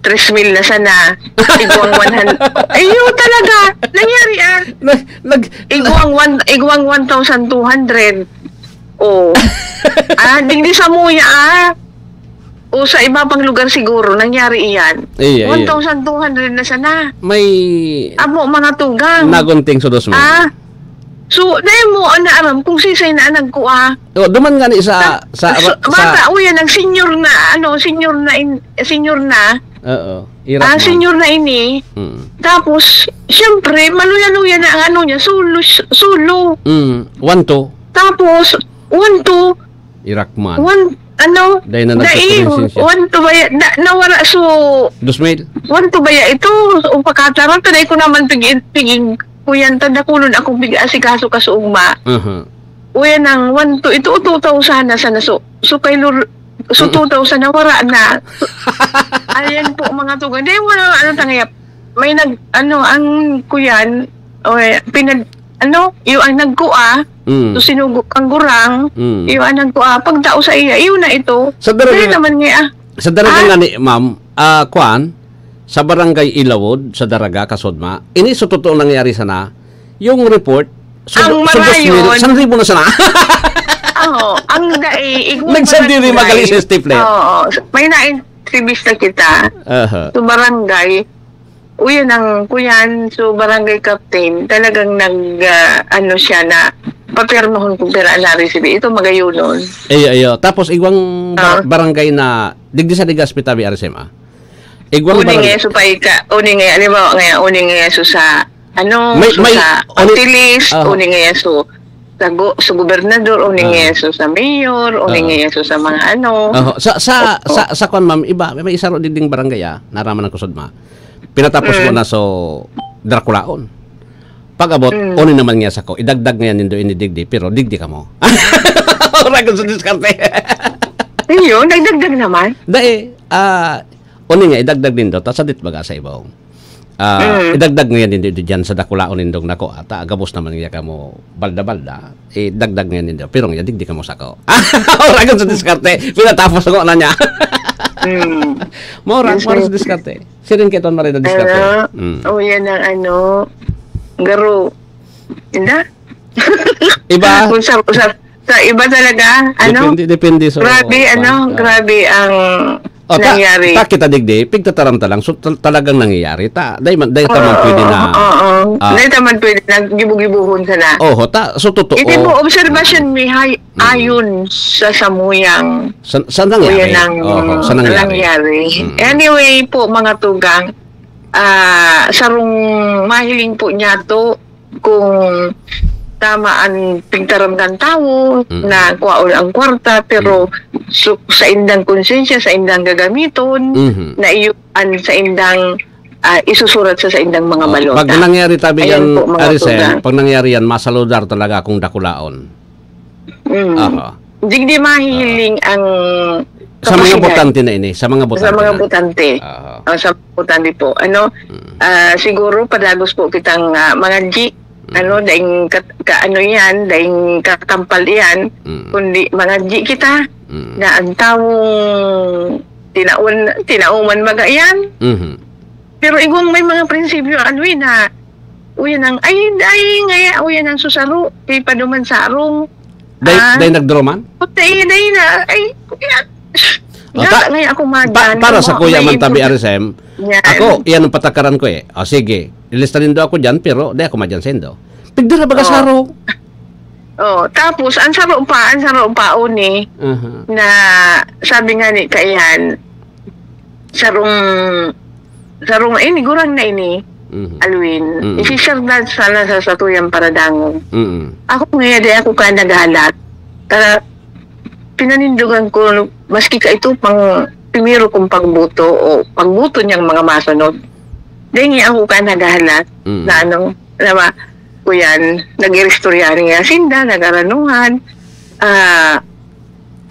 tres mil na sana. Igwang one hundred. Iyo talaga. Nangyari, ah. Nag, nag, Igwang one, igwang one thousand two hundred. Oh. Ah, digdi sa Muya, ah. O sa iba pang lugar siguro, nangyari iyan. Iya, iya. One thousand two hundred na sana. May Amo, mga tugang. Nagunting sa dos mil. Ah. So, dai mo na aram kung sisay na ang nagkua. Oh, duman nga ni sa, Ta-, sa, so, sa bata, uya, nang senior na, ano, senior na in-, senior na. Oo. Ah, Irak man. Senior na ini. Mm. Tapos, siyempre, maluya-luya na ang ano niya, solo, solo. Mm. One, two. Tapos, one, two, Irak man. One, ano, Dai na dai, nagkakonsensya. One, two, baya, na, nawara, so, Dos mil? One, two, baya, ito, upakataran, tanay ko naman, pig-, piging, kuyan, tanda ko nun, akong pig-asikaso ka sa ugma. Aha. Uya nang one, two, ito, two thousand na sana, so, so, kay Lor-, so, Mm. two thousand na, wara na. Ayan po, mga tugang. Di, wala, ano, tangayap. May nag, ano, ang kuyan, o, eh, pinag-, ano, yung ang nagkua, Mm. so sinugo kang gurang, Mm. yung ang nagkua, pagtao sa iya, yun na ito. Sa daraga Dali nga, naman nga, ah. sa daraga Ah? nga ni, ma'am, ah, kwan, sa barangay Ilawod, sa Daraga, Kasodma, ini sa totoo nangyari sana, yung report, sa, Ang sa dos mil, marayon. San ribo na sana. Oo, ang dai, igwa Nagsandiri barangay. Magali sa stapler. Oo, may na-, entrevista kita. Aha. Sa barangay, Uyan ang kuyan, so barangay captain, talagang nag, ah, ano siya na, papirmahon kung pira na receive. Ito, magayunon. Ayo, ayo. Tapos, igwang bar-, Ah. barangay na, digdi sa Legazpi tabi, R S M, ah. Igwang Uni barangay. Nga, so, pa ika, uni nga, halimbawa nga, uni nga, so, sa, ano, May, so, may, sa uni-, Antilis, ah. Uni nga, so, sa gu-, sa gobernador, uni Ah. nga, so, sa mayor, uni Ah. nga, so, sa mga ano. Oho. Sa, sa, Oo. sa, sa kwan, ma'am, iba, may isa ro digding barangay, ah, naraman ang kusod, ma. Pinatapos ko Mm. na so Draculaon. Pag-abot, Mm. oni naman niya sa ko, idagdag ngayon nindo ini digdi, pero digdi kamo. Wala ko sa diskarte. Ayun, nagdagdag naman. Dai, ah, oni nga, idagdag nindo, ta sadit baga sa ibaw. Ah, Mm. idagdag ngayon nindo diyan sa Draculaon nindong nako, ata, gabos naman niya kamo balda-balda. Idagdag ngayon nindo, pero ngayon, digdi kamo sa ko. Wala ko sa diskarte, pinatapos ko na niya. Mm. Maurang, Yes, maurang sir. Sa diskarte. Siring kay Ton Marie na diskarte. Ano? Mm. Oh, yan ang ano, garo. Inda? Iba? Kung sa, sa, sa iba talaga, ano? Depende, depende sa Grabe, kwan. Ano? Ah. Grabe ang Oh, ta-, nangyari. Ta kita digdi, pigtataram ta lang. So, tal-, talagang nangyayari. Ta, dai man, dai ta man Oo, pwede na, oo, oo. Ah. Dai ta man pwede na gibo-gibohon sana. Oho, ta, so totoo. Iti po, obserbasyon mi hay-, Mm. ayon sa samuyang Sa, sa nangyari? Kuya ng Oho, sa nangyari. Nangyari. Mm. Anyway po, mga tugang, ah, sarong mahiling po niya to kung tama ang pigtaram kan tawo Mm. na kwaon ang kwarta, pero Mm. su-, sa indang konsensya, sa indang gagamiton, Mhm. na iyo an sa indang, ah, isusurat sa, sa indang mga Oh, balota. Pag nangyari tabi Ayan yan, po, mga Arisen, tugang. Pag nangyari yan, masaludar talaga akong dakulaon. Mm. Aha. Digdi mahiling Ah. ang Sa mga kapasidad. Botante na ini, sa mga Sa botante mga na. Botante. Aha. Ah, sa botante po. Ano, Mm. ah, siguro padagos po kitang, ah, mga G, Mm. ano, daing kat-, ka-, ano yan, daing kakampal yan, Mm. kundi mga G kita, Mm. na ang taong tinaon, tinauman baga yan. Mhm. Pero igwang may mga prinsipyo, ano eh, na, uyan ang, ay, ay, ngaya, uyan ang susaro, kay paduman sa arong. Day, Ah. Day nagdroman? Puta, eh, day na, ay, kuya. Oh, Nga, ta-, ngaya ako pa-, magan, para sa ano, kuya may man tabi, import-, R S M, yan. Ako, yan ang patakaran ko eh. O, sige, ilista nindo ako dyan, pero di ako madyan sa indo. Pigdara baga Oh. Saro. Oh, tapos, ang saro pa, ang saro pa, uni, Aha. na sabi nga ni Kayan, sarong, sarong, eh, ni gurang na ini, Mhm. Alwin, Mhm. isi-share na sana sa satuyang paradangog. Mhm. Ako ngayon, di ako ka naghalat. Tara, pinanindugan ko, maski ka ito pang primero kong pagbuto o pagbuto niyang mga masunod. Di nga ako ka naghalat Mhm. na ano, alam mo, kuyan, nag-iristorya nga sinda, nagaranuhan. Ah,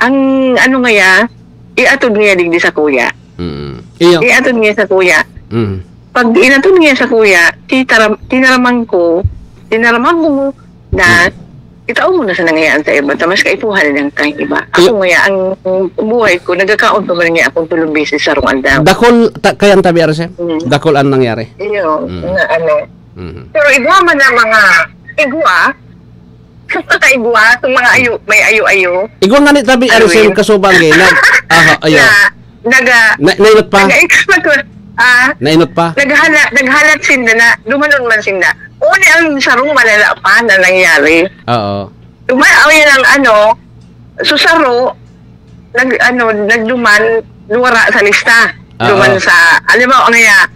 ang ano ngaya, iatod ngaya digdi sa kuya. Mm. Iyo. Iatod ngaya sa kuya. Mm. Pag inatod ngaya sa kuya, titaram-, tinaraman ko, tinaraman ko na Mm. Itaw mo na sa nangayaan sa iba, ta mas kaipuhan na lang kang iba. Ako Iyo. Ngaya, ang buhay ko, nagkakaon pa man niya akong tulong beses sa rong aldaw. Dakol, ta, kaya ang tabi, Arisem? Mm. Dakol ang nangyari. Iyo, Mm. nga ano. Mhm. Pero igwa man na mga, igwa, sa mga igwa, sa mga ayo, may ayo-ayo. Igwa nga ni tabi, Ano Arisem, yun? Kasubang, eh, nag-, aha, ayo. Na, naga-, Na, nainot pa? naga-, ah, Nainot pa? naghala-, naghalat sinda na, dumanon man sinda. Uni ang sarong malala pa na nangyari. Oo. Duman, o yan ang ano, so saro, nag, ano, nagduman, wara sa lista. Oo. Duman sa, alam mo, ang iya,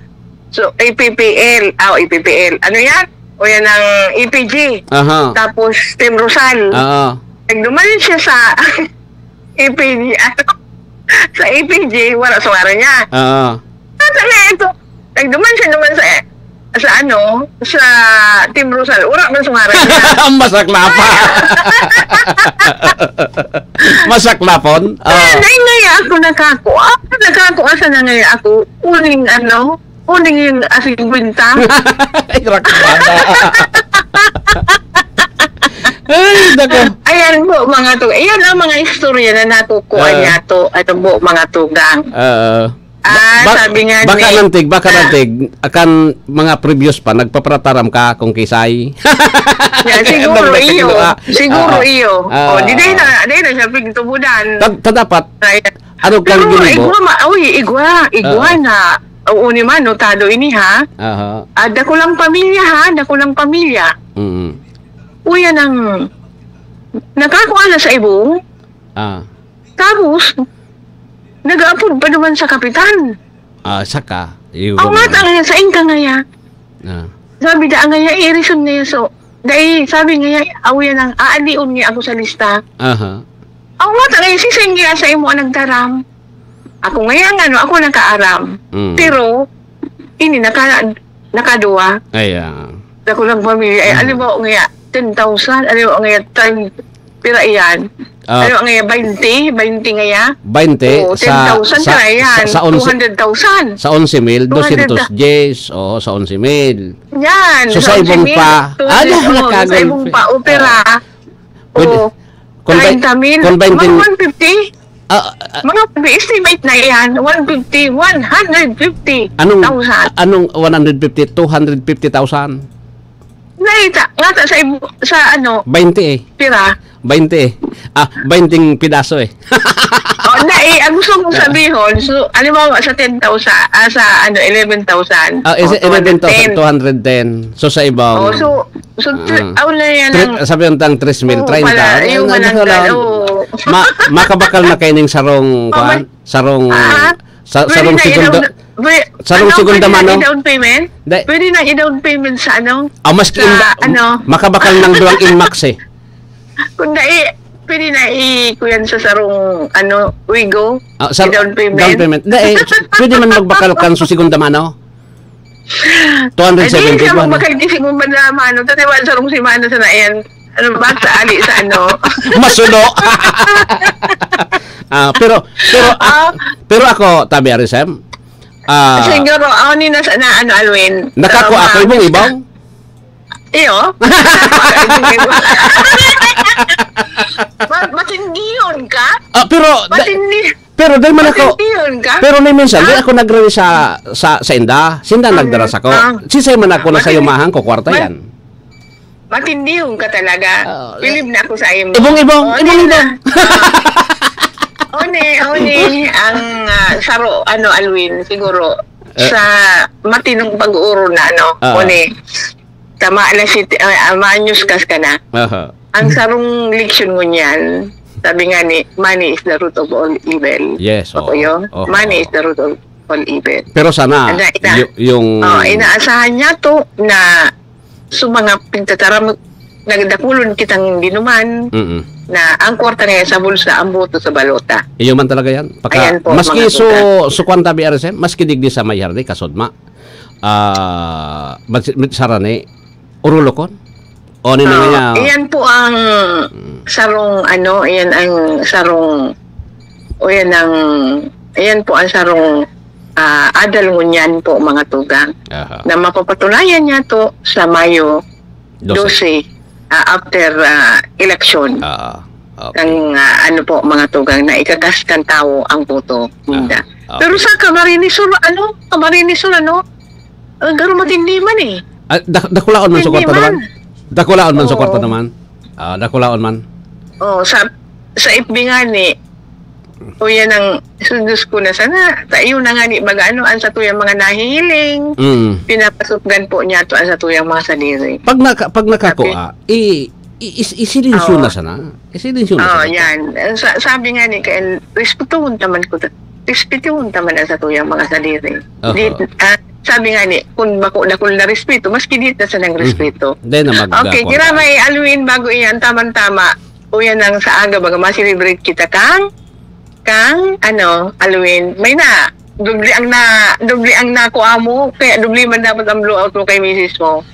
so, A P P L, ah, A P P L, ano yan? O yan ang A P G. Aha. Tapos, Team Rosal. Oo. Nagduman siya sa A P G, ano, sa A P G, wala sa ngaran niya. Oo. Sa nga ito, nagduman siya naman sa, sa ano, sa Team Rosal. Wala man sa ngaran niya. Masakla pa. Masakla pon? Ah, Oo. Dahil ngaya ako nakakua. Nakakua sa na ngaya ako. Uling ano, uling yung asing kwenta. Ay, rakbana. Ay, nako. Ayan po, mga to. Ayan ang mga istorya na nakukuha Ah. niya to. Ano po, mga tugang. Oo. Ah, Ba-, sabi nga baka ni nantig, baka Ah. nantig, akan mga previous pa, nagpaparataram ka kung kisay. Yeah, siguro Nagdating iyo. na, ah, Siguro ah, iyo. ah, Oh, di dahil ah. na, dahil na siya pigtubudan. Ta, ta dapat, Kaya, ano kang pero ginibo? igwa ma-, uy, igwa, igwa Oo. na. Oo, ni man, notado ini, ha? Aha. Ah, dakulang pamilya, ha? Dakulang pamilya. Mm. Uy, yan ang nakakuha na sa ibong. Ah. Tapos, nag-aapod pa naman sa kapitan. Ah, saka, iyo Ang naman. Mata ngayon, sa ingka ngaya. Ah. Sabi da ngaya, irison ngaya, so, dai, sabi ngaya, awiyan ang aalion niya ako sa lista. Aha. Ang mata ngayon, si Sengya sa imo ang nagtaram. Ako ngaya nga, no, ako nakaaram. Mm. Pero, ini, naka-, nakaduwa. Ay, ah. Dakulang pamilya. Ay, Mm. alam mo, ngaya, ten thousand, alam mo, ngaya, ten, pira iyan? Ah. Alam mo, ngaya, baynte, baynte ngaya? Baynte Oo, sa, ten thousand sa, kaya yan. sa, sa onse, Two hundred thousand. sa onse mil, Two hundred dosyentos dyes. Oo, sa onse mil. Yan, So, sa sa ibong onse mil, pa. two hundred, Ah, oo, sa nakagulpi. ibong pa, opera. Ah. Pwede, Oo. kung bay-, Treinta mil. kung baynte Mga one fifty. Ah, ah, Mga estimate na yan, one fifty, one hundred fifty thousand. Anong, anong one hundred fifty, two hundred fifty thousand? Naita, nga ta sa ibu-, sa ano, Baynte eh. pira. Baynte eh. Ah, baynting pidaso eh. Oh, na eh, ang gusto kong Ah. sabihon, so, halimbawa sa ten thousand, ah, sa ano, eleven thousand, Ah, is oh, it eleven thousand, two hundred ten. two hundred ten. So, sa ibang Oh, so, so, tr-, Ah. aw na yan Tri-, ang sabi ng tang tres mil Oo, treinta. pala, Ano, yung ano, mananggal, ano, oo. ma-, makabakal na kayo ning sarong, Oh, kwan? may Sarong, Ah, sa, pwede sarong na segunda, i-down, pwe-, sarong ano, segunda pwede na mano? i-down payment? Di. Pwede na i-down payment sa ano? Ah, maski Sa inda-, ano? makabakal ng duwang Inmax eh. Kung dai, pwede na i-, kuyan sa sarong, ano, Wigo, Ah, sa i-down payment. down payment. Di, eh, pwede man magbakal kan sa segunda mano? Two hundred seventy Ay, di, siya po, ano? Magkakisi mo ba na, mano? Tatiwala sa rong semana sa na yan. Ano ba? Sa ali, sa ano? Masuno. Ah, pero, pero, ah, Ah. pero ako, tabi, Arisem, ah, Siguro, ako ni nasa, na, ano, Alwin. Nakako Ah, ako, ibong-ibong. Iyo. Ma-, matindihon ka? Ah, pero, da-, Matindi-, Pero dai man ako, Matindihon ka? pero may minsan, di Ha? ako nagrawi sa, sa, sa inda. Sinda Ah, nagdara sako. ah. Sisay man ako na sa Matindi-, yumahan ko, kwarta mat-, yan. matindihon ka talaga. Ah, Believe na ako sa imo. Ibong-ibong, Oh, ibong-ibong. na. Ah. One, one, ang, ah, saro, ano, Alwin, siguro, Eh. sa matinong pag-uuro na, ano, Ah. one, tama na si, ah, ah, manyos kas ka na. Aha. Ang sarong leksyon ngunyan, sabi nga ni, "Money is the root of all evil." Yes, Ako oo. yun. Oo. Money is the root of all evil. Pero sana, Anda, ina-, yu-, yung oh, inaasahan niya to na sa mga pagtataram, nagdakulon kitang dinuman, Mm-mm. na ang kwarta ngayon sa bulsa, ang boto sa balota. Iyo man talaga yan. Pagka, Ayan po, maski mga su-, tuta. Sukwanta B R S M, maski digdi sa may hardi, kasudma. Ah, mag-, sarani, urulokon. O, ni mga Ah, niya, oh. Iyan po ang Mm. sarong, ano, iyan ang sarong, o, iyan ang, iyan po ang sarong, ah, adal ngunyan po, mga tugang, Aha. na mapapatunayan niya to sa Mayo Dose. dose, ah, after, ah, election. Ah, okay. Kang, ah, ano po, mga tugang na ikakas kan tawo ang boto ninda. Ah, okay. Pero sa Camarines Sur, ano, Camarines Sur, ano, ah, garo matindi man eh. Ah, dak-, dakulaon man sa Matindi kwarta man. naman. Dakulaon man sa Oo. kwarta naman. Ah, dakulaon man. Oh, sa, sa F B nga ni, o yan ang, "Sus, Diyos ko na sana, tayo na nga ni baga ano, ang satuyang mga nahihiling, Mm. pinapasupgan po niya to ang satuyang mga sadiri." Pag naka-, pag nakakuha, i-, i-, is-, isilinsyo Oo. na sana. Isilinsyo na Oo, sana. yan. Eh, sa-, sabi nga ni Ken, "Respetuhon taman ko ta-, respetuhon taman ang satuyang mga sadiri." Oho. Di, ah, sabi nga ni, "Kung bako dakul na respeto, maski di ta sanang Mhm. respeto." Dahil na mag-, Okay, ah, kwan tira ka. may Alwin, bago iyan, tamang-tama. O yan ang sa aga, baga ma-celebrate kita kang, kang, ano, Alwin. May na, doble ang na, doble ang nakuha mo, kaya doble man dapat ang blowout mo kay misis mo.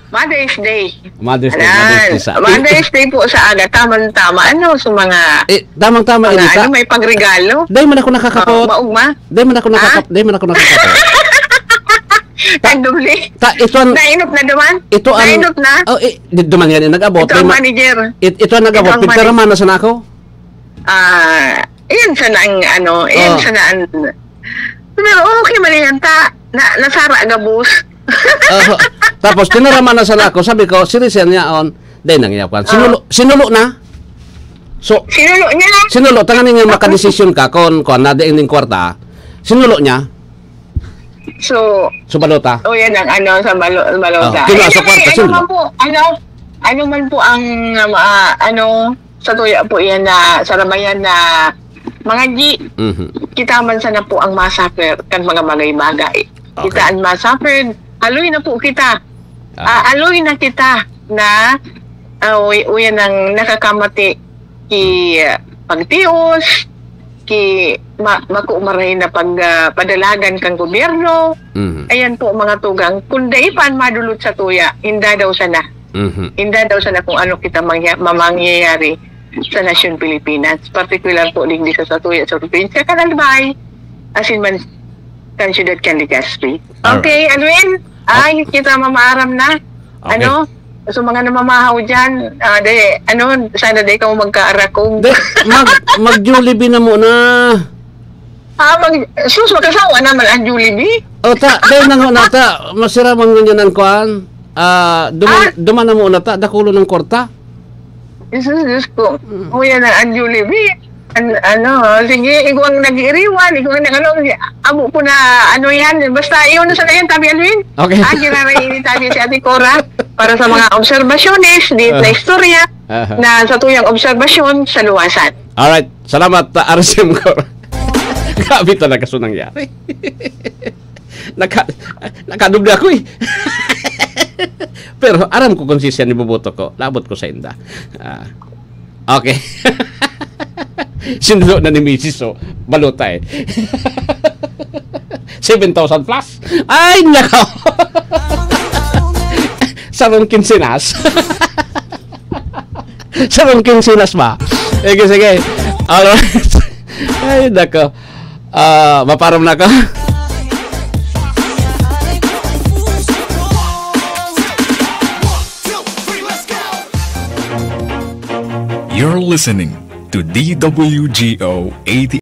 Mother's Day. Mother's Day, Ayan. Mother's Day sa Mother's Day po sa aga, tamang-tama. Ano, sa mga, Eh, tamang-tama, mga Edita. ano, may pagregalo. Dahil man ako nakakapot. Oh, maugma. Dahil man ako Ah? nakakap-, dahil man ako nakakapot. Ta-, Ang doble. ta-, ito ang, Nainot na duman? ito ang, Nainot na? oh, eh, di, duman yan, eh, nag-abot. Ito ang Dahil ma-, manager. it-, ito ang nag-abot. Ito ang Pigkarama manager. na sana ako. Ah, iyan sana ang ano, iyan Oh. sana ang, pero okay man yan, ta, na, nasara gabos. Oh, tapos tinaraman na sana ako, sabi ko, "Sirisian niya on." Dahil nang iyaw kan. Oh. Sinulo, sinulo na. So, Sinulo niya. sinulo, tanganing nga Tapos makadesisyon ka kung, kung na diin ning kwarta. Sinulo niya. So, So, balota. oh, yan ang ano, sa balo-, balota. Oh, kinasa Anyway, kwarta, ano sinulo. man po, ano, ano man po ang, um, ah, ano, sa tuya po yan na, sa rabayan na mga G, Mhm. kita man sana po ang masuffer kan mga bagay-bagay. Okay. Kita ang masuffer, aloy na po kita. Ah. Ah, aloy na kita na, ah, uy, uyan ang nakakamati ki, ah, pagtios, ki ma-, mako maray na pag, ah, padalagan kan gobyerno. Mhm. Ayan po, mga tugang, kung dai pa an madulot sa tuya, inda daw sana. Mhm. Inda daw sana kung ano kita mangya-, mamangyayari sa nasyon Pilipinas, partikular po digdi sa satuya sa probinsya kan Albay, asin man kan siyudad kan Legazpi. Alright. Okay, Alwin? Ay, Okay. kita mamaaram na. Okay. Ano? So, mga namamahaw dyan, ah, de, ano, sana di ka magkaarakog. De, mag-, mag-Jollibee na muna. Ah, mag-, sus, makasawa naman ang Jollibee. O, ta, dahil na nga na, ta, masira man ngunyan ang kuan. Ah, duman, Ah. duman na muna, ta, dakulo ng kwarta. Jesus, Diyos ko. Mm. Kuya na ang Jollibee. An-, ano, sige, ikaw ang nag-iiriwan, ikaw ang nag-ano, amo ko na, ano yan, basta iyon na sana yan, Tabi Alwin. Okay. Ah, ginaray ini tabi si Ate Cora para sa mga obserbasyones, di na Ah. istorya, Ah. na sa tuyang obserbasyon sa luwasan. Alright. Salamat, ah, R C M Cora. Grabe talaga so nangyari. Naka-, nakadoble ako eh. Pero aram ko kung si siya niboboto ko, labot ko sa inda. Ah, okay. Sinulo na ni misis, so, balota eh. Seven thousand plus? Ay, nako! Sarong kinsinas. Sarong kinsinas ba? Sige, sige. Alright. Ay, nako. Ah, maparam na ka? You're listening to D W G O eighty.